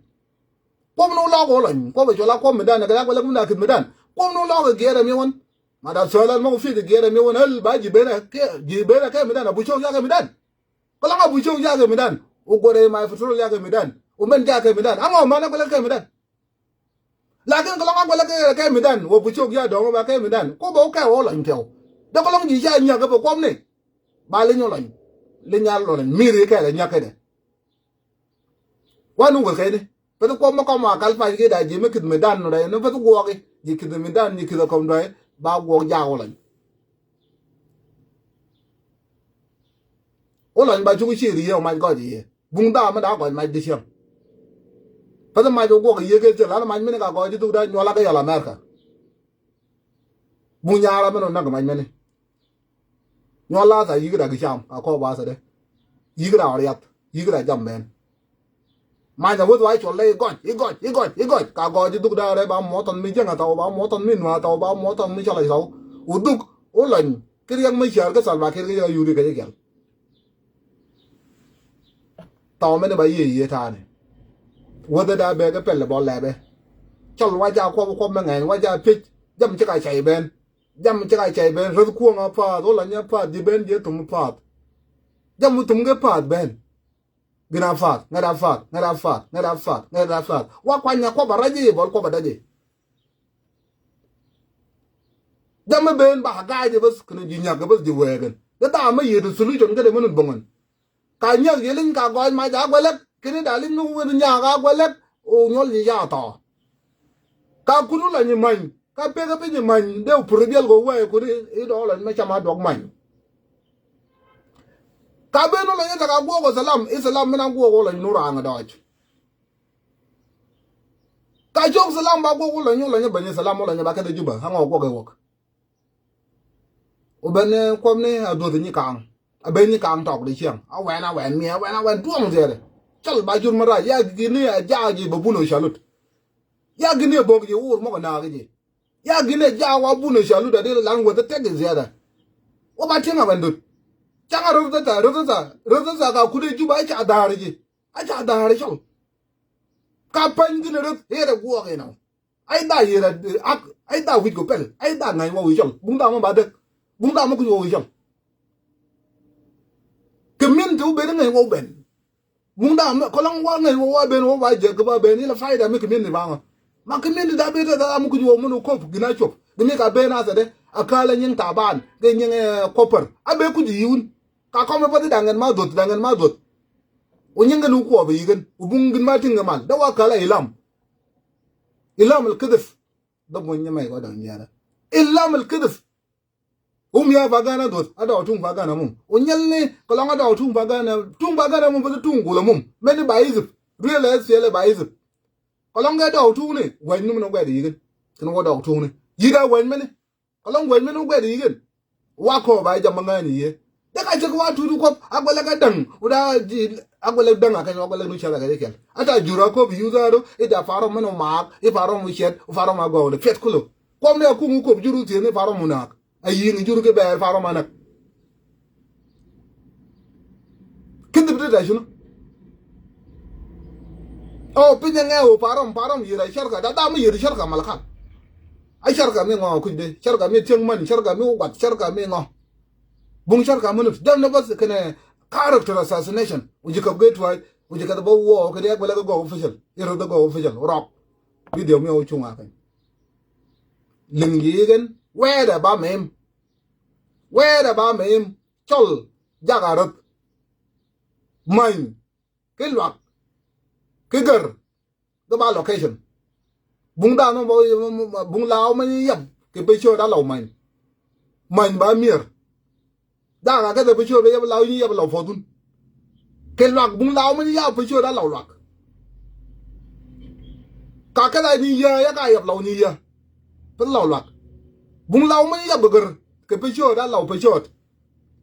Kuɔp ni lɔk wä lɔny kuɔp i̱ cɔl a kuɔp mi dan nɛ kɛn a guɛlɛk mi na kith mi dan kuɔp ni lɔk i̱ giɛɛr ɛmi wän. Ma da thuɛl ɛn mɔk fi̱th i̱ giɛɛr ɛmi wän ɣäl ba ji̱ ben ɛ kɛ ji̱ ben ɛ kɛ mi dan a bu cok ya kɛ mi dan. Kɛ lɔŋ a bu cok jakɛ mi dan. Wä guɔrɛ ma petrol jakɛ mi dan wä mɛn jakɛ mi dan aŋɔ man a guɛlɛ kɛ mi dan. Lakin kɛ lɔŋ a guɛlɛ kɛ kɛ mi dan wä bu cok ja dɔŋ ba kɛ mi dan ko bɛ wä kɛ wä lɔny tɛw. Dee kɛ lɔŋ ji̱ ca nyak kɛ bɛ kuɔm ni. Ba liny wä lɔny liny a lɔny mi ri kɛ lɛ nyak kɛ dɛ. Wa ni wä kɛ ni. Peth kuɔm mi kɔm wa kal pac ki da ji̱ mi kith mi dan nu rɛy ni peth guɔki ji̱ kith mi dan ji̱ kith a kɔm dɔy ba guɔk jak wä lɔny. Wä lɔny ba cuk ci ri̱ew mac gɔc i̱ yɛ buŋ dhaa mi da gɔc mac di cieŋ. Peth mac wä guɔk i̱ yɛ keth cɛ lan mac mi ni ka gɔc i̱ dhuk da nyuɔl a kɛ yɔl America. Buŋ nyaara mi ni wä nak mac mi ni. Nyuɔl la tha yi̱k da gi cam ka kɔp wa tha dɛ. Yi̱k da wä riath yi̱k da jam bɛn. Manyɛ weth wa i̱ cuɔl lɛ i̱ gɔc i̱ gɔc i̱ gɔc i̱ gɔc ka gɔc i̱ dhuk da̱a̱ rɛy ba muɔthɔn mi jiäŋ a thɔw ba muɔthɔn mi nua̱a̱ thɔw ba muɔthɔn mi cɔl a thɔw. Wä dhuk wä lɔny ki riɛk mi cäär kä Salva Kiir kä yɛ yuri kɛ jɛ giɛl. Thɔw mɛn i̱ ba yiëë yiëë ta̱a̱ni. Wäthɛ da̱a̱ bɛɛk i̱ pɛl i̱ bɔ lɛpɛ. Cɔl wa ca kuɔp kuɔp mɛ ŋɛny wa ca piec. Jam ci ka cay ben. Jam ci ka cay ben räth kuɔŋ a pa̱a̱th wä lɔny a pa̱a̱th ji̱ ben ji̱ thum pa̱a̱th. Jam wä thum kɛ pa̱a̱th ben. Gin a fath ŋɛt a fath ŋɛt a fath ŋɛt a fath ŋɛt a fath wa kuany a kuɔp a rac i̱ bɔl kuɔp a dac i̱. Jam mi ben ba ga̱a̱c i̱ bäth kɛn ji̱ nyak i̱ bäth ji̱ wɛɛk in dee dhaam mi yiëë di solution kädɛ mi nut bäŋ in. Ka nyak yɛ liny ka gɔɔc mac a guɛlɛk kɛn i̱ da liny mi wun nyak a guɛlɛk. O nyuɔl ji̱ ca thɔɔ. Ka kun wä lɔny i̱ many ka pek i̱ piny i̱ many dee pur i̱ biɛl kɛ wee kun i̱ dɔɔk lɔny mɛ cam a duɔk many. Ka ben wä lɔny i̱ tɛk a guɔk i̱ thalam i̱ thalam min a guɔk wä lɔny nu raaŋ i̱ dɔɔc. Ka cok thalam ba guɔk wä lɔny wä lɔny i̱ beny i̱ thalam wä lɔny i̱ ba kɛth i̱ Juba aŋɔ guɔk i̱ wäk. Wä ben i̱ kuɔmni a duɔth i̱ nyi kaŋ. A ben nyi kaŋ tɔk di cieŋ a wɛn a wɛn miɛ a wɛn a wɛn duɔ̱ŋ thiɛɛdɛ. Cɔl ba jur mi rac ya gini a jaak ji̱ bä bun ɔ calut. Ya gini a bok ji̱ wur mɔk a naak ji̱. Ya gini a jaak wa bun a calut a di lan weth a tɛk i̱ thiɛɛdɛ. Wä ba tieŋ a wɛn dut. Caŋ a röth tha röth tha röth tha ka kut i̱ Juba a ca dha̱a̱r ji̱. A ca dha̱a̱r i̱ cɔl. Ka päny gini röth i̱ rɛ guɔɔk inɔ. Ai dha yir a ak ai dha wi̱c kɔ pɛl ai dha ŋa̱ny wä wi̱c cɔl buŋ dha mɔ ba dek. Buŋ dha mɔ kuc wä wi̱c cɔl. Kɛ min ti wä ben ŋa̱ny wä ben. Buŋ dha mɔ kɔlɔŋ wä ŋa̱ny wä wä ben wä ba jek kɛ ba ben ilɛ fayda mi kɛ min ti ba ŋɔ. Ma kɛ min ti da ben te dha mɔ kuc wä mun wä kop gina cop. Gini ka ben a thɛdɛ a kälɛ nyiŋ taban kɛ nyiŋ kɔpär a ben kuc yiwun. Ka kɔmɛ pathi daŋ ɛn ma dhoth daŋ ɛn ma dhoth. Wä nyiŋ kɛ ni wä kuɔp yiken wä buŋ gin ma tiŋ kɛ mal dee wä kälɛ ilam. Ilam al kidhif. Dɔp muny nyɛ mɛy kɔ daŋ nyɛrɛ. Ilam al kidhif. Kum ya Pagana duɔth, a dɔɔk tuŋ Pagana mum. Wu nyɛl ni kɛ lɔŋ a dɔɔk tuŋ Pagana, tuŋ Pagana mum, bä tuŋ gulɛ mum. Mɛn ni ba Egypt. Riel ɛ thiɛl ɛ ba Egypt. Kɛ lɔŋ kɛ dɔɔk tuŋni, wɛny ni min wä guɛt yikin. Kɛn wä dɔɔk tuŋni. Yik a wɛny mɛni. Kɛ lɔŋ wɛny mɛni wä guɛt yikin. Wa kɔ ba jam ma ŋa̱ni yie. Dee ka cɛ kɛ wa tuut kuɔp, a guɛlɛ kɛ da̱ŋ. Wu daa ji, a guɛlɛ da̱ŋ a kɛ, a guɛlɛ nu cɛl a kɛ jɛ kɛl. A ta jur a kɔp yuth a ro, i da parɔ mɛn wä maak, i parɔ mɛ ciɛt, i parɔ mɛ gɔɔk ni piɛt kulo. Kuɔm ni a kuŋ wä kɔp jur wä thieth ni parɔ mɛ naak. A yi̱i̱ŋ jur kɛ bɛɛr parɔ mɛ nak. Kä dhip ti da shinu. Ɔ, piny ŋɛ wu parɔm, parɔm yir a sharka, da, da mi yir sharka Malakal. A sharka mi ŋɔ kuc de, sharka mi tieng man, sharka mi wat, sharka mi ŋɔ. Buŋ sharka mi nut, jam na bas kene character assassination. Wu ji̱ kap ge tuay, wu ji̱ kap ba wɔ, kene yak bala ga go official, iro da go official, rɔk. Video mi wu cuŋ a kany. Liŋ yi gen, wɛɛdɛ ba mem. Wɛɛdɛ ba mem, cɔl, jak a röth. Many. Ki luak, ki gär, ki ba location. Buŋ dan mɔ, buŋ law mɛ ni yap, ki pɛ ciöt a law many. Many ba mier. Dak a kɛ pɛ ciöt bɛ yap law ni yap law puɔthun. Ki luak, buŋ law mɛ ni yap pɛ ciöt a law luak. Ka kɛ ni yä, ya ka yap law ni yä. Pɛ law luak. Buŋ law mɛ ni yap gär, ki pɛ ciöt a law pɛ ciöt.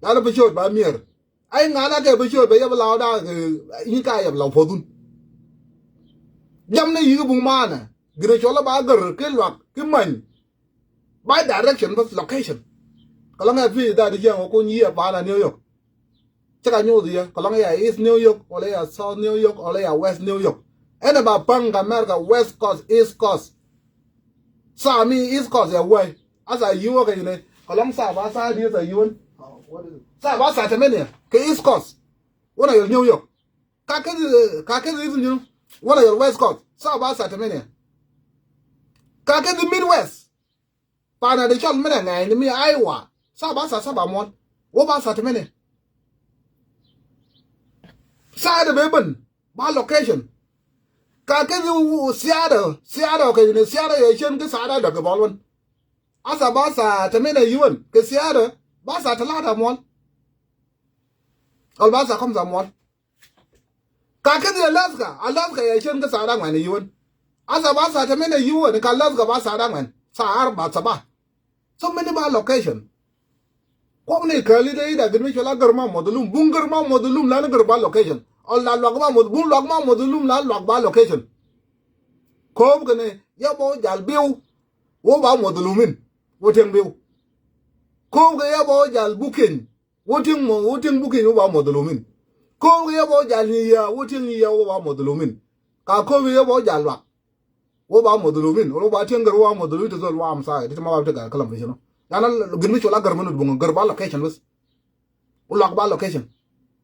Dan pɛ ciöt ba mier. Ay ŋa̱n a kɛ bi ciöt bɛ yɛp law dak, eh, i̱ ka yɛp law puɔthun. Jam ni yi̱k buŋ maanɛ. Gin a cuɔl a ba gär ki luak ki many. By direction, bas location. Kɛ lɔŋ ɛ pi̱i̱ dat jiɛŋ wä kun yiëë pa̱a̱n a New York. Cä ka nyuuth yɛ, kɛ lɔŋ ɛ East New York, wala ɛ South New York, wala ɛ West New York. Ɛn ɛ ba pa̱ŋ kɛ America, West Coast, East Coast. Saa mi East Coast ɛ wee. Asa yiwä kɛ yini. Kɛ lɔŋ saa ba saa dieth a yiwän. Saa ba saa tɛmɛn yɛ kɛ East Coast. Wänä yɔl New York. Ka kɛ, ka kɛ East New. Wänä yɔl West Coast. Saa ba saa tɛmɛn yɛ. Ka kɛ Midwest. Pa̱a̱n a di cɔl mi nɛ ŋɛɛny ni mi Iowa. Saa ba saa saba muɔ̱n. Wä ba saa tɛmɛn yɛ. Saa de bɛ ben. Ba location. Ka kɛ Seattle, Seattle kɛ yini, Seattle yɛ cien ki saa da dɔk kɛ bɔl wän. Asa ba saa tɛmɛn a yiwän kɛ Seattle, ba saa talata muɔl. Ol ba saa kamsa muɔl. Ka kɛ Alaska, Alaska yɛ cien ki saa da ŋuan a yiwän. Asa ba saa tɛmɛn a yiwän kɛ Alaska ba saa da ŋuan. Saa arba saba. So many ba location. Kuɔk ni käli de ida gin mi cuɔl a gär ma muɔth lum. Buŋ gär ma muɔth lum lan gär ba location. Ɔ la luak ma muɔth, buŋ luak ma muɔth lum lan luak ba location. Ko̱o̱p kɛ ni yɛ bɔ jal biw. Wä ba muɔth lumin. Wä tiɛŋ biw. Ko̱o̱p kɛ yɛ bɔ jal bukieny. Wä tiɛŋ mɔ, wä tiɛŋ bukieny wä ba muɔth lumin. Ko̱o̱p kɛ yɛ bɔ jal nyi yia, wä tiɛŋ nyi yia wä ba muɔth lumin. Ka ko̱o̱p kɛ yɛ bɔ jal luak. Wä ba muɔth lumin, wä ba tiɛŋ gär wä ba muɔth lumin ti thol wä am saa, ti ma ba ti gär kalam fi shinu. Yana gin mi cuɔl a gär mi nut buŋ gär ba location bas. Wä luak ba location.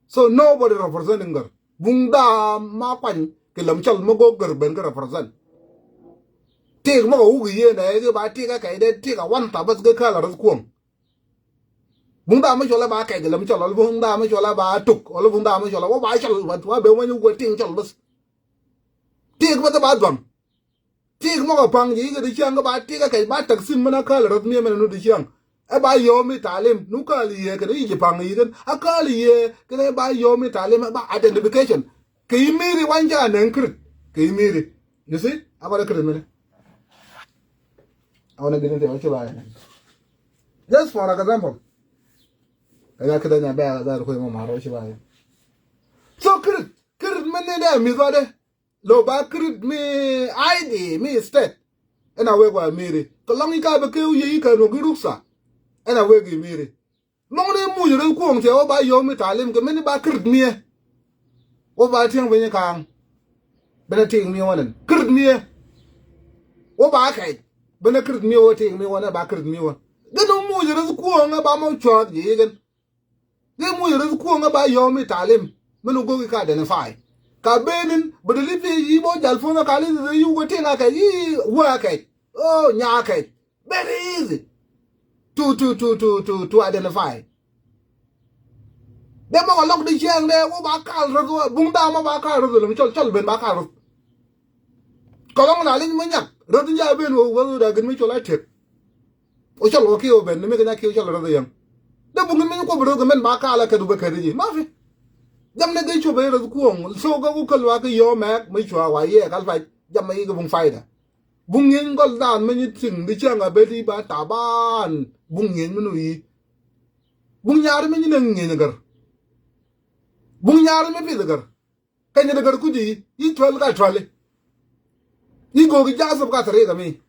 So nobody representing gär. Buŋ da ma kuany kɛ lam cɔl ma go̱o̱k gär ben kɛ represent. Tik ma kɛ wuk yien ɛ kɛ ba tik a kɛ de tik a wan ta bas kɛ kala ras kuɔŋ. Buŋ da ma cuɔl a ba kɛ kɛ lam cɔl, wala buŋ da ma cuɔl a ba tuk, wala buŋ da ma cuɔl a wä ba cɔl, wä ba ben wä nyuk wä tiŋ cɔl bas. Tik bas ba dhuaŋ. Tik mɔ kɛ paŋ ji̱ kɛ di ciaŋ kɛ ba tik kɛ kɛ ba tak sim mɛn a kal rɔth miɛ mɛn nu di ciaŋ. Ɛ ba yɔm i talim nu kal yie kɛ di yi ji̱ paŋ yi kɛn a kal yie kɛ di ba yɔm i talim ɛ ba identification. Kɛ yi miri wan ca nɛŋ kirit kɛ yi miri. You see? A kɔn kirit mɛn. A wan kirit mɛn. Just for example. Kɛ ya kirit nya bɛ a dar ko ma maro ci ba. So kirit, kirit mɛn ni dɛ mi zɔ dɛ. Lo ba kirit mi I D mi state. Ɛn a wek wa miri. Kɛ lɔŋ ika bɛ keu ye ika nuɔk i ruksa. Ɛn a wek i miri. Mɔŋ ni muc rɛ kuɔŋ thiɛ wä ba yɔm mi talim kɛ mini ba kirit miɛ. Wä ba tiɛŋ bi nyi kaŋ. Bɛnɛ tiŋ miɛ wä nɛn. Kirit miɛ. Wä ba kɛc. Bɛnɛ kirit miɛ wä tiŋ miɛ wä nɛ ba kirit miɛ wä. Gɛn wä muc rɛ kuɔŋ ɛ ba mɔ cuath ji̱ gɛn. Dee muc rɛth kuɔŋä ba yɔm i talim. Min wä go̱ki ka identify. Ka benin, bä deli pi yi bɔ jal puɔ̱nä ka li dee yi wä tiŋ a kɛ yi wä a kɛ. Oh, nya a kɛ. Very easy. To, to, to, to, to, to identify. Dee mɔ kɛ lɔk di ciɛŋ dee wä ba kal rɛth wä. Buŋ da mɔ ba kal rɛth wä lɛ mi cɔl, cɔl ben ba kal rɛth. Kɛ lɔŋ na lic mi nyak. Rɛth nja ben wä wä da gin mi cɔl a tek. Wä cɔl wä kiɛ wä ben ni mi kɛ nya kiɛ wä cɔl rɛth yɛŋ. Dee buŋ in mi nyɛ kuɔp röth kɛ mɛn ba kaal a kɛth wä bä kɛth ji̱. Ma fi. Jam ni gɛ cuɔp a röth kuɔŋ. So gɛ ku kɛ luaak kɛ yɔɔ mɛk mi cua wa yɛ kal pac. Jam ma yi kɛ buŋ fayda. Buŋ ŋi̱eny gɔl daan mi nyi tiŋ di cäŋ a bet i̱ ba taban. Buŋ ŋi̱eny mi nu yi. Buŋ nyaari mi nyi ne ŋi̱eny gɛr. Buŋ nyaari mi pith gɛr. Kɛ nyi di gɛr kuthi yi tuɛl ka tuɛli. Yi go̱o̱k jaasop ka thɛri kɛ mi.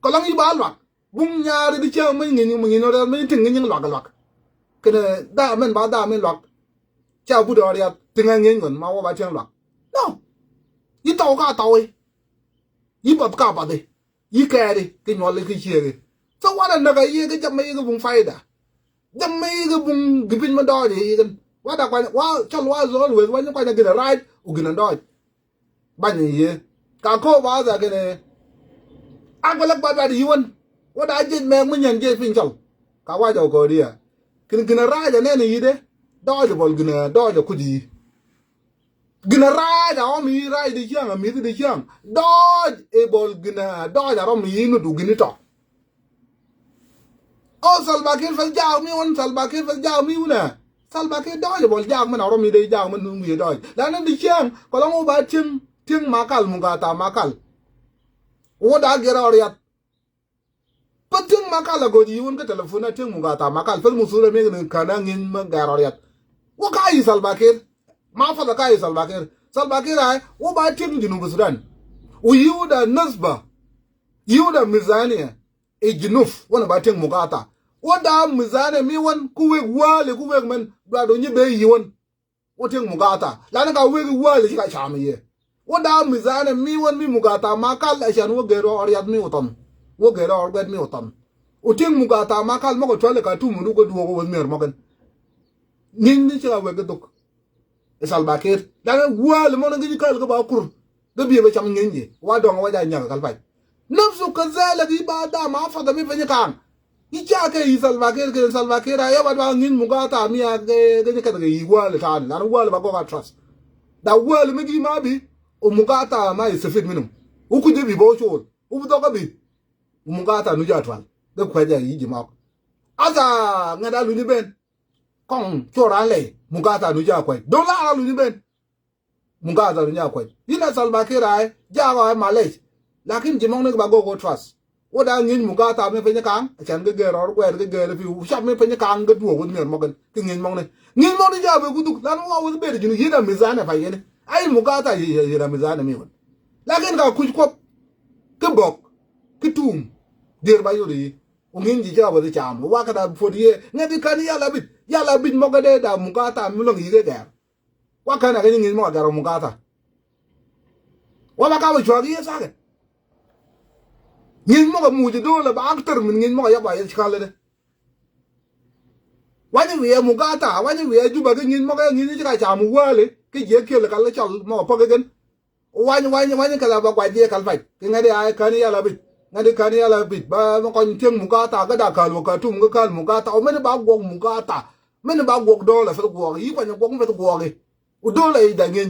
Kɔlɔŋ yi ba luak. Buŋ nyaari di cäŋ mi ŋi̱ny mi ŋi̱ny rɛl mi nyi tiŋ ŋi̱ny luak luak. Kɛnɛ daa mɛn ba daa mi luak. Ca but ɔ riath tiŋ a ŋi̱eny ŋuɛn ma wä ba tiɛŋ luak. No. Yi tɔw ka tɔwi. Yi path ka pathi. Yi kɛɛri ki nyuɔli ki ciëëki. So wanɛ näk a yiëë ki jam ma yiëë ki buŋ fayda. Jam ma yiëë ki buŋ gi piny ma dɔɔc a yiëë kin. Wada kuany wa cɔl wa zol weth wa nyi kuany a gin a rac u gin a dɔɔc. Bany a yiëë ka ko ba tha kene. Ak ba lak ba dɔɔc a yiëë wen. Wada jiec mɛɛk mi nyɛn jiec piny cɔl. Ka wac a kɔɔria. Kin gin a rac a nɛn a yiëë de. Dɔɔc a bɔl gin a dɔɔc a kuth yiëë. Gin a raaj a ɣɔm yi raaj di ciaŋ a mi̱th di ciaŋ. Dɔɔc ɛ bɔl gin a dɔɔc a rɔm yi ŋut u gin itɔ. O Salva Kiir fɛl jaak mi wun, Salva Kiir fɛl jaak mi wun ɛ. Salva Kiir dɔɔc ɛ bɔl jaak min a rɔm yi dee jaak min nun wi̱i̱ dɔɔc. Lanin di ciaŋ kɔlɔŋ wä ba tieŋ tieŋ makal mugata makal. Wä daa gɛr a ɣɔr yath. Pä tiŋ makal a go̱o̱c yi̱ wun kä telefon a tiŋ mugata makal pä musura mi ni kana ŋi̱n ma gɛr ɔ riat. Wä ka yi Salva Kiir. Ma fadha ka yi Salva Kiir. Salva Kiir ay wä ba tiŋ Junub Sudan. Wä yi̱ wä da nasba. Yi̱ wä da mizania. I Junub wä na ba tiŋ mugata. Wä da mizania mi wän ku wek wali ku wek mɛn dua do nyi be yi̱ wän. Wä tiŋ mugata lani ka wek i̱ wäli ci ka cam iye. Wä daa mizani mi wän mi mugata makal a can wä gɛr ɔ riath mi wä thɔn. Wä gɛr ɔ guɛt mi wä thɔn. Wä tiŋ mugata makal mɔkɔ tuali ka tum wä wä miɛr mɔkɛn. Ŋi̱ny ni ci ka wek i̱ dhuk. I Salva Kiir lani wäli mɔni ŋi̱ny kal kä ba kur. Kä biɛ bɛ cam ŋi̱ny ji wa dɔŋ wa ja nyak kal pac. Nafsu kazalika i̱ ba dam a fadha mi peny kaŋ. I̱ ca kɛ i̱ Salva Kiir kɛ Salva Kiir a yɛ ba dua ŋi̱n mugata mi a kɛ kɛ kɛ i̱ wäli tani lan wäli ba gɔk a trust. Da wäli mi gi ma bi u mugata ma i̱ safid minum. U kuj bi ba u col u bi dhɔk a bi. U mugata nu ja twal. Dee kuɛc a i̱ ji mɔk. Asa ŋɛt a lunyi ben. Kɔŋ cor an lɛy mugata nu ja kuɛc dola a lunyi ben. Mugata ru nya kuec. Yina Salva Kiir ay jaak ɔ ay malec. Lakin ji̱ mɔŋ ni ba gok wä trust. Wä da ŋi̱ny mugata mi piny kaŋ a can gɛ gɛr ɔr guɛɛr gɛ gɛr piu cap mi piny kaŋ gɛ duɔk wä miɛr mɔkɛn ki ŋi̱ny mɔŋ ni. Ŋi̱ny mɔŋ ni jaak bɛ kuduk lan wä wä bɛr ji̱ ni yina mizani pa yini. Ay mugata yina mizani mi wän. Lakin ka kuc kuɔp ki bɔk ki tum. Dier ba yot yi. Wä ŋi̱ny ji̱ jaak wä di cam wä kata puɔt yie ŋɛ di kan yala bit yala bit mɔkɛ dee da mugata mi lɔŋ yi gɛ gɛr. Wa kɛn a kɛ nyi ŋi̱i̱c mɔk a gɛr ɔ mugata. Wa ba ka wä cuak yie sakɛ. Ŋi̱i̱c mɔk a muc do̱l a ba ak tɛr min ŋi̱i̱c mɔk a yap a yɛ ci ka̱l lɛ dɛ. Wa nyi wiɛ mugata wa nyi wiɛ juba kɛ ŋi̱i̱c mɔk a ŋi̱i̱c ci ka cam wäli kɛ jiɛ kiel kal lɛ cɔl mɔk a pɔk kɛ kɛn. Wany wany wany kɛ la ba guac yɛ kal pac kɛ ŋɛ di a kani yala bic ŋɛ di kani yala bic ba mɛ kɔny tieŋ mugata kɛ da kal wä ka tum kɛ kal mugata o mɛn ba guɔk mugata. Mɛn ba guɔk do̱l a fɛth guɔk yi kuany guɔk mɛ fɛth guɔk yi. U do̱l a yi da ŋi̱i̱c